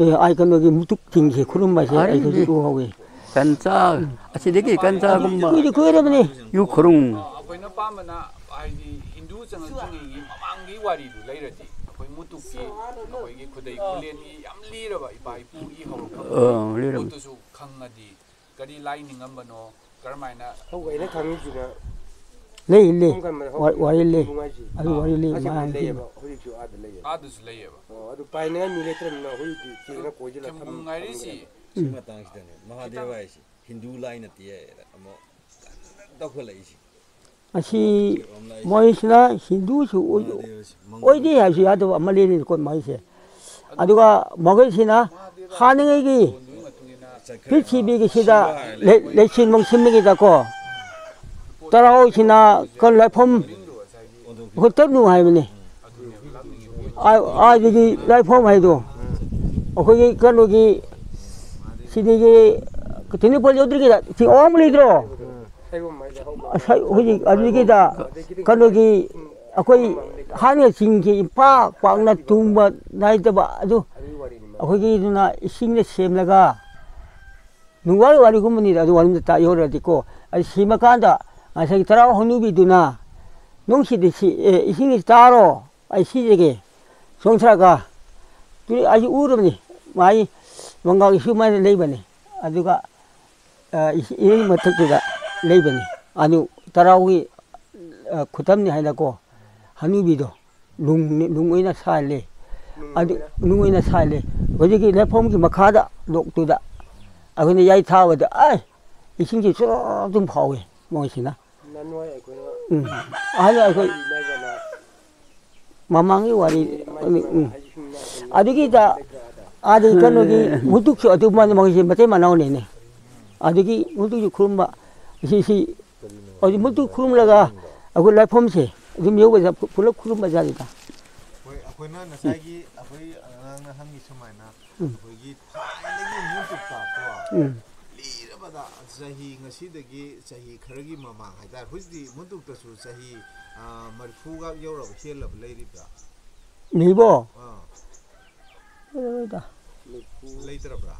ꯑꯦ, ꯑꯥꯏ ꯀꯩꯅꯣꯒꯤ ꯃꯨꯇꯨꯛꯁꯤꯡꯁꯦ ꯈꯨꯔꯨꯝꯕꯁꯦ ꯑꯩ ꯍꯧꯖꯤꯛ ꯎꯍꯧꯋꯤ꯫ ꯀꯟꯆꯥ, ꯑꯁꯤꯗꯒꯤ ꯀꯟꯆꯥꯒꯨꯝꯕ ꯀꯨꯏꯗꯤ ꯀꯨꯏꯔꯕꯅꯤ꯫ ꯌꯨ ꯈꯨꯔꯨꯝ꯫ ꯑꯩꯈꯣꯏꯅ ꯄꯥꯝꯕꯅ ꯍꯥꯏꯗꯤ ꯍꯤꯟꯗꯨ ꯆꯪꯉꯛꯇ꯭ꯔꯤꯉꯩꯒꯤ ꯃꯃꯥꯡꯒꯤ ꯋꯥꯔꯤꯗꯨ ꯂꯩꯔꯗꯤ ꯑꯩꯈꯣꯏ ꯃꯨꯇꯨꯛꯀꯤ ꯑꯩꯈꯣꯏꯒꯤ ꯈꯨꯗꯩ ꯈꯨꯂꯦꯟꯒꯤ ꯌꯥꯝ ꯂꯤꯔꯕ ꯏꯄꯥ ꯏꯄꯨꯒꯤ ꯍꯧꯔꯛꯐꯝ ꯑ, ꯂꯤꯔꯕ꯫ ꯄꯣꯠꯇꯨꯁꯨ ꯈꯪꯉꯗꯤ ꯀꯔꯤ ꯂꯥꯏ ꯅꯤꯡꯉꯝꯕꯅꯣ, ꯀꯔꯝꯍꯥꯏꯅ ꯍꯧꯖꯤꯛ ꯑꯩꯅ ꯈꯪꯉꯤꯁꯤꯅ ꯂꯩ, ꯂꯩ꯫ ꯀꯔꯝ ꯀꯥꯟꯗ ꯋꯥ-, ꯋꯥꯔꯤ ꯂꯩ꯫ ꯊꯦꯡꯕꯨꯡ ꯍꯥꯏꯁꯤ? ꯑꯗꯨ ꯋꯥꯔꯤ ꯂꯩ, ꯑꯁꯦꯡꯕ ꯃꯥ ꯂꯩꯌꯦꯕ, ꯍꯥꯏꯁꯤꯅ꯫ ꯍꯧꯖꯤꯛꯁꯨ ꯑꯥꯗ ꯂꯩꯌꯦꯕ꯫ ꯑꯥꯗꯁꯨ ꯂꯩꯌꯦꯕ꯫ ꯑꯣ, ꯑꯗꯨ ꯄꯥꯏꯅꯤꯡꯉꯥꯏ ꯃꯤ ꯂꯩꯇ꯭ꯔꯕꯅꯤꯅ ꯍꯧꯖꯤꯛꯇꯤ ꯊꯦꯡꯅ ꯀꯣꯏꯁꯤꯜꯂ ꯊꯦꯡꯕꯨꯡ ꯊꯝ-, ꯍꯥꯏꯔꯤꯁꯤ꯫ ꯊꯝꯒꯗꯕꯅꯤ꯫ ꯁꯤ ꯃꯇꯥꯡꯁꯤꯗꯅꯦ ꯃꯍꯥꯗꯦꯕ ꯍꯥꯏꯁꯤ ꯍꯤꯟꯗꯨ ꯂꯥꯏ ꯅꯠꯇꯦ ꯍꯥꯏꯅ ꯑꯃꯨꯛ ꯀꯟꯅ ꯇꯧꯈꯠꯂꯛꯏꯁꯤ꯫ ꯑꯁꯤ ꯃꯣꯏꯁꯤꯅ ꯍꯤꯟꯗꯨꯁꯨ ꯑꯣꯏ-, ꯃꯍꯥꯗꯦꯕꯁꯤ ꯃꯪꯒꯣꯜ ꯑꯣꯏꯗꯦ ꯍꯥꯏꯕꯁꯨ ꯌꯥꯗꯕ ꯑꯃ ꯂꯩꯔꯤꯅꯤꯀꯣ ꯃꯣꯏꯁꯦ꯫ ꯑꯗꯨꯒ ꯃꯈꯣꯏꯁꯤꯅ ꯍꯥꯟꯅꯉꯩꯒꯤ ꯄ꯭ꯔꯤꯊꯤꯕꯤꯒꯤꯁꯤꯗ ꯂꯩ-, ꯂꯩꯆꯤꯟ ꯃꯪꯁꯤꯟꯕꯒꯤꯗꯀꯣ, ꯇꯔꯥꯎꯁꯤꯅ ꯀ-, ꯂꯥꯏꯐꯝ ꯍꯨꯠꯇꯅꯨ ꯍꯥꯏꯕꯅꯤ꯫ ꯑ-, ꯑꯥꯗꯒꯤ ꯂꯥꯏꯐꯝ ꯍꯥꯏꯗꯣ ꯑꯩꯈꯣꯏꯒꯤ ꯀꯩꯅꯣꯒꯤ ꯁꯤꯗꯒꯤ ꯇꯦꯡꯅꯧꯄꯜ ꯌꯧꯗ꯭ꯔꯤꯉꯩꯗ ꯆꯤꯡ ꯑꯋꯥꯡꯕ ꯂꯩꯇ꯭ꯔꯣ? ꯉꯁꯥꯏ ꯍꯧꯖꯤꯛ ꯑꯗꯨꯒꯤꯗ ꯀꯩꯅꯣꯒꯤ ꯑꯩꯈꯣꯏ ꯍꯥꯟꯅ ꯆꯤꯡꯁꯤ ꯄꯥꯛ ꯄꯥꯛꯅ ꯇꯨꯡꯕ ꯅꯥꯏꯗꯕ ꯑꯗꯨ ꯑꯩꯈꯣꯏꯒꯤꯗꯨꯅ ꯏꯁꯤꯡꯅ ꯁꯦꯝꯂꯒ ꯅꯨꯡꯋꯥꯏ ꯋꯥꯔꯤꯒꯨꯝꯕꯅꯤꯗ꯫ ꯑꯗꯨ ꯋꯥꯔꯤꯗ ꯇꯥꯛ ꯌꯧꯔꯗꯤꯀꯣ꯫ ꯑꯩ ꯁꯤꯃꯀꯥꯟꯗ ꯉꯁꯥꯏꯒꯤ ꯇꯔꯥ ꯍꯧꯅꯨꯕꯤꯗꯨꯅ ꯅꯨꯡꯁꯤꯠ ꯁꯤ-, ꯑꯦ, ꯏꯁꯤꯡꯁꯤ ꯇꯥꯔꯣ, ꯑꯩ ꯁꯤꯖꯒꯦ꯫ ꯆꯣꯡꯊꯔꯒ ꯇꯨꯔꯦ-, ꯑꯩꯁꯨ ꯎꯔꯕꯅꯤ꯫ ꯃꯥꯒꯤ ꯃꯪꯒꯥꯒꯤ ꯁꯨꯃꯥꯏꯅ ꯂꯩꯕꯅꯤ꯫ ꯑꯗꯨꯒ ꯑ, ꯏꯁ-, ꯏꯔꯩ ꯃꯊꯛꯇꯨꯗ ꯂꯩꯕꯅꯤ꯫ ꯑꯗꯨ ꯇꯔꯥꯎꯒꯤ, ꯑ, ꯈꯨꯇꯝꯅꯤ ꯍꯥꯏꯅꯀꯣ, ꯍꯅꯨꯕꯤꯗꯣ ꯅꯨꯡ, ꯅꯨꯡ ꯑꯣꯏꯅ ꯁꯥꯍꯜꯂꯤ꯫ ꯅꯨꯡ ꯑꯗꯨ ꯑꯣꯏꯅ? ꯅꯨꯡ ꯑꯣꯏꯅ ꯁꯥꯍꯜꯂꯤ꯫ ꯍꯧꯖꯤꯛꯀꯤ ꯂꯩꯐꯝꯒꯤ ꯃꯈꯥꯗ, ꯂꯣꯛꯇꯨꯗ ꯑꯩꯈꯣꯏꯅ ꯌꯩ ꯊꯥꯕꯗ, ꯑꯦ, ꯏꯁꯤꯡꯁꯤ ꯆꯨꯔꯨ ꯑꯗꯨꯝ ꯐꯥꯎꯏ ꯃꯣꯏꯁꯤꯅ꯫ ꯅꯍꯥꯟꯋꯥꯏ ꯑꯩꯈꯣꯏꯅ ꯎꯝ꯫ ꯑꯍꯜ ꯑꯩꯈꯣꯏ ꯏꯃꯥ ꯏꯕꯦꯝꯃ ꯃꯃꯥꯡꯒꯤ ꯋꯥꯔꯤ, ꯎꯝ꯫ ꯑꯗꯨꯒꯤꯗ ꯑꯥꯗꯒꯤ ꯀꯩꯅꯣꯒꯤ ꯃꯨꯇꯨꯛꯁꯨ ꯑꯗꯨ ꯃꯥ-, ꯃꯥꯒꯤꯁꯦ ꯃꯇꯩ ꯃꯅꯥꯎꯅꯤꯅꯦ꯫ ꯑꯗꯒꯤ ꯃꯨꯇꯨꯛꯁꯨ ꯈꯨꯔꯨꯝꯕ, ꯁꯤ, ꯁꯤ, ꯍꯧꯖꯤꯛ ꯃꯨꯇꯨꯛ ꯈꯨꯔꯨꯝꯂꯒ ꯑꯩꯈꯣꯏ ꯂꯥꯏꯐꯝꯁꯦ ꯑꯗꯨꯝ ꯌꯧꯕꯗ ꯄꯨꯂꯞ ꯈꯨꯔꯨꯝꯕ ꯖꯥꯠꯅꯤꯗ꯫ ꯍꯣꯏ, ꯑꯩꯈꯣꯏꯅ ꯉꯁꯥꯏꯒꯤ ꯑꯩꯈꯣꯏ ꯑꯉꯥꯡꯅ ꯍꯪꯉꯤ ꯁꯨꯃꯥꯏꯅ, ꯎꯝ꯫ ꯑꯩꯈꯣꯏꯒꯤ ꯊꯥꯏꯅꯒꯤ ꯃꯨꯇꯨꯛꯇ ꯀꯣ, ꯎꯝ꯫ ꯂꯤꯔꯕꯗ ꯆꯍꯤ, ꯉꯁꯤꯗꯒꯤ ꯆꯍꯤ ꯈꯔꯒꯤ ꯃꯃꯥꯡ ꯍꯥꯏꯇꯥꯔꯦ, ꯍꯧꯖꯤꯛꯇꯤ ꯃꯨꯇꯨꯛꯇꯁꯨ ꯆꯍꯤ, ꯑꯥ, ꯃꯔꯤꯐꯨꯒ ꯌꯧꯔꯕ, ꯍꯦꯜꯂꯕ ꯂꯩꯔꯤꯕ꯭ꯔꯥ? ꯃꯤꯕꯣ? ꯑꯥ꯫ ꯂꯩꯔꯣꯏꯗ꯫ ꯂꯩꯇ꯭ꯔꯕ꯭ꯔꯥ?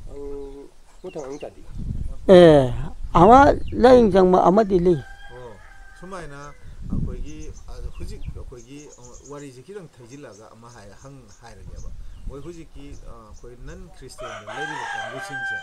ꯑꯦ, ꯑꯃ ꯂꯥꯏꯌꯦꯡ ꯆꯪꯕ ꯑꯃꯗꯤ ꯂꯩ꯫ ꯑꯣ, ꯁꯨꯃꯥꯏꯅ ꯑꯩꯈꯣꯏꯒꯤ, ꯑ, ꯍꯧꯖꯤꯛ ꯑꯩꯈꯣꯏꯒꯤ, ꯑ, ꯋꯥꯔꯤꯁꯦ ꯈꯤꯇꯪ ꯊꯩꯖꯤꯜꯂꯒ ꯑꯃ ꯍꯥꯏ-, ꯍꯪ-, ꯍꯥꯏꯔꯒꯦꯕ꯫ ꯃꯣꯏ ꯍꯧꯖꯤꯛꯀꯤ, ꯑ, ꯑꯩꯈꯣꯏ non Christian ꯗ ꯂꯩꯔꯤꯕ ꯀꯥꯡꯕꯨꯁꯤꯡꯁꯦ,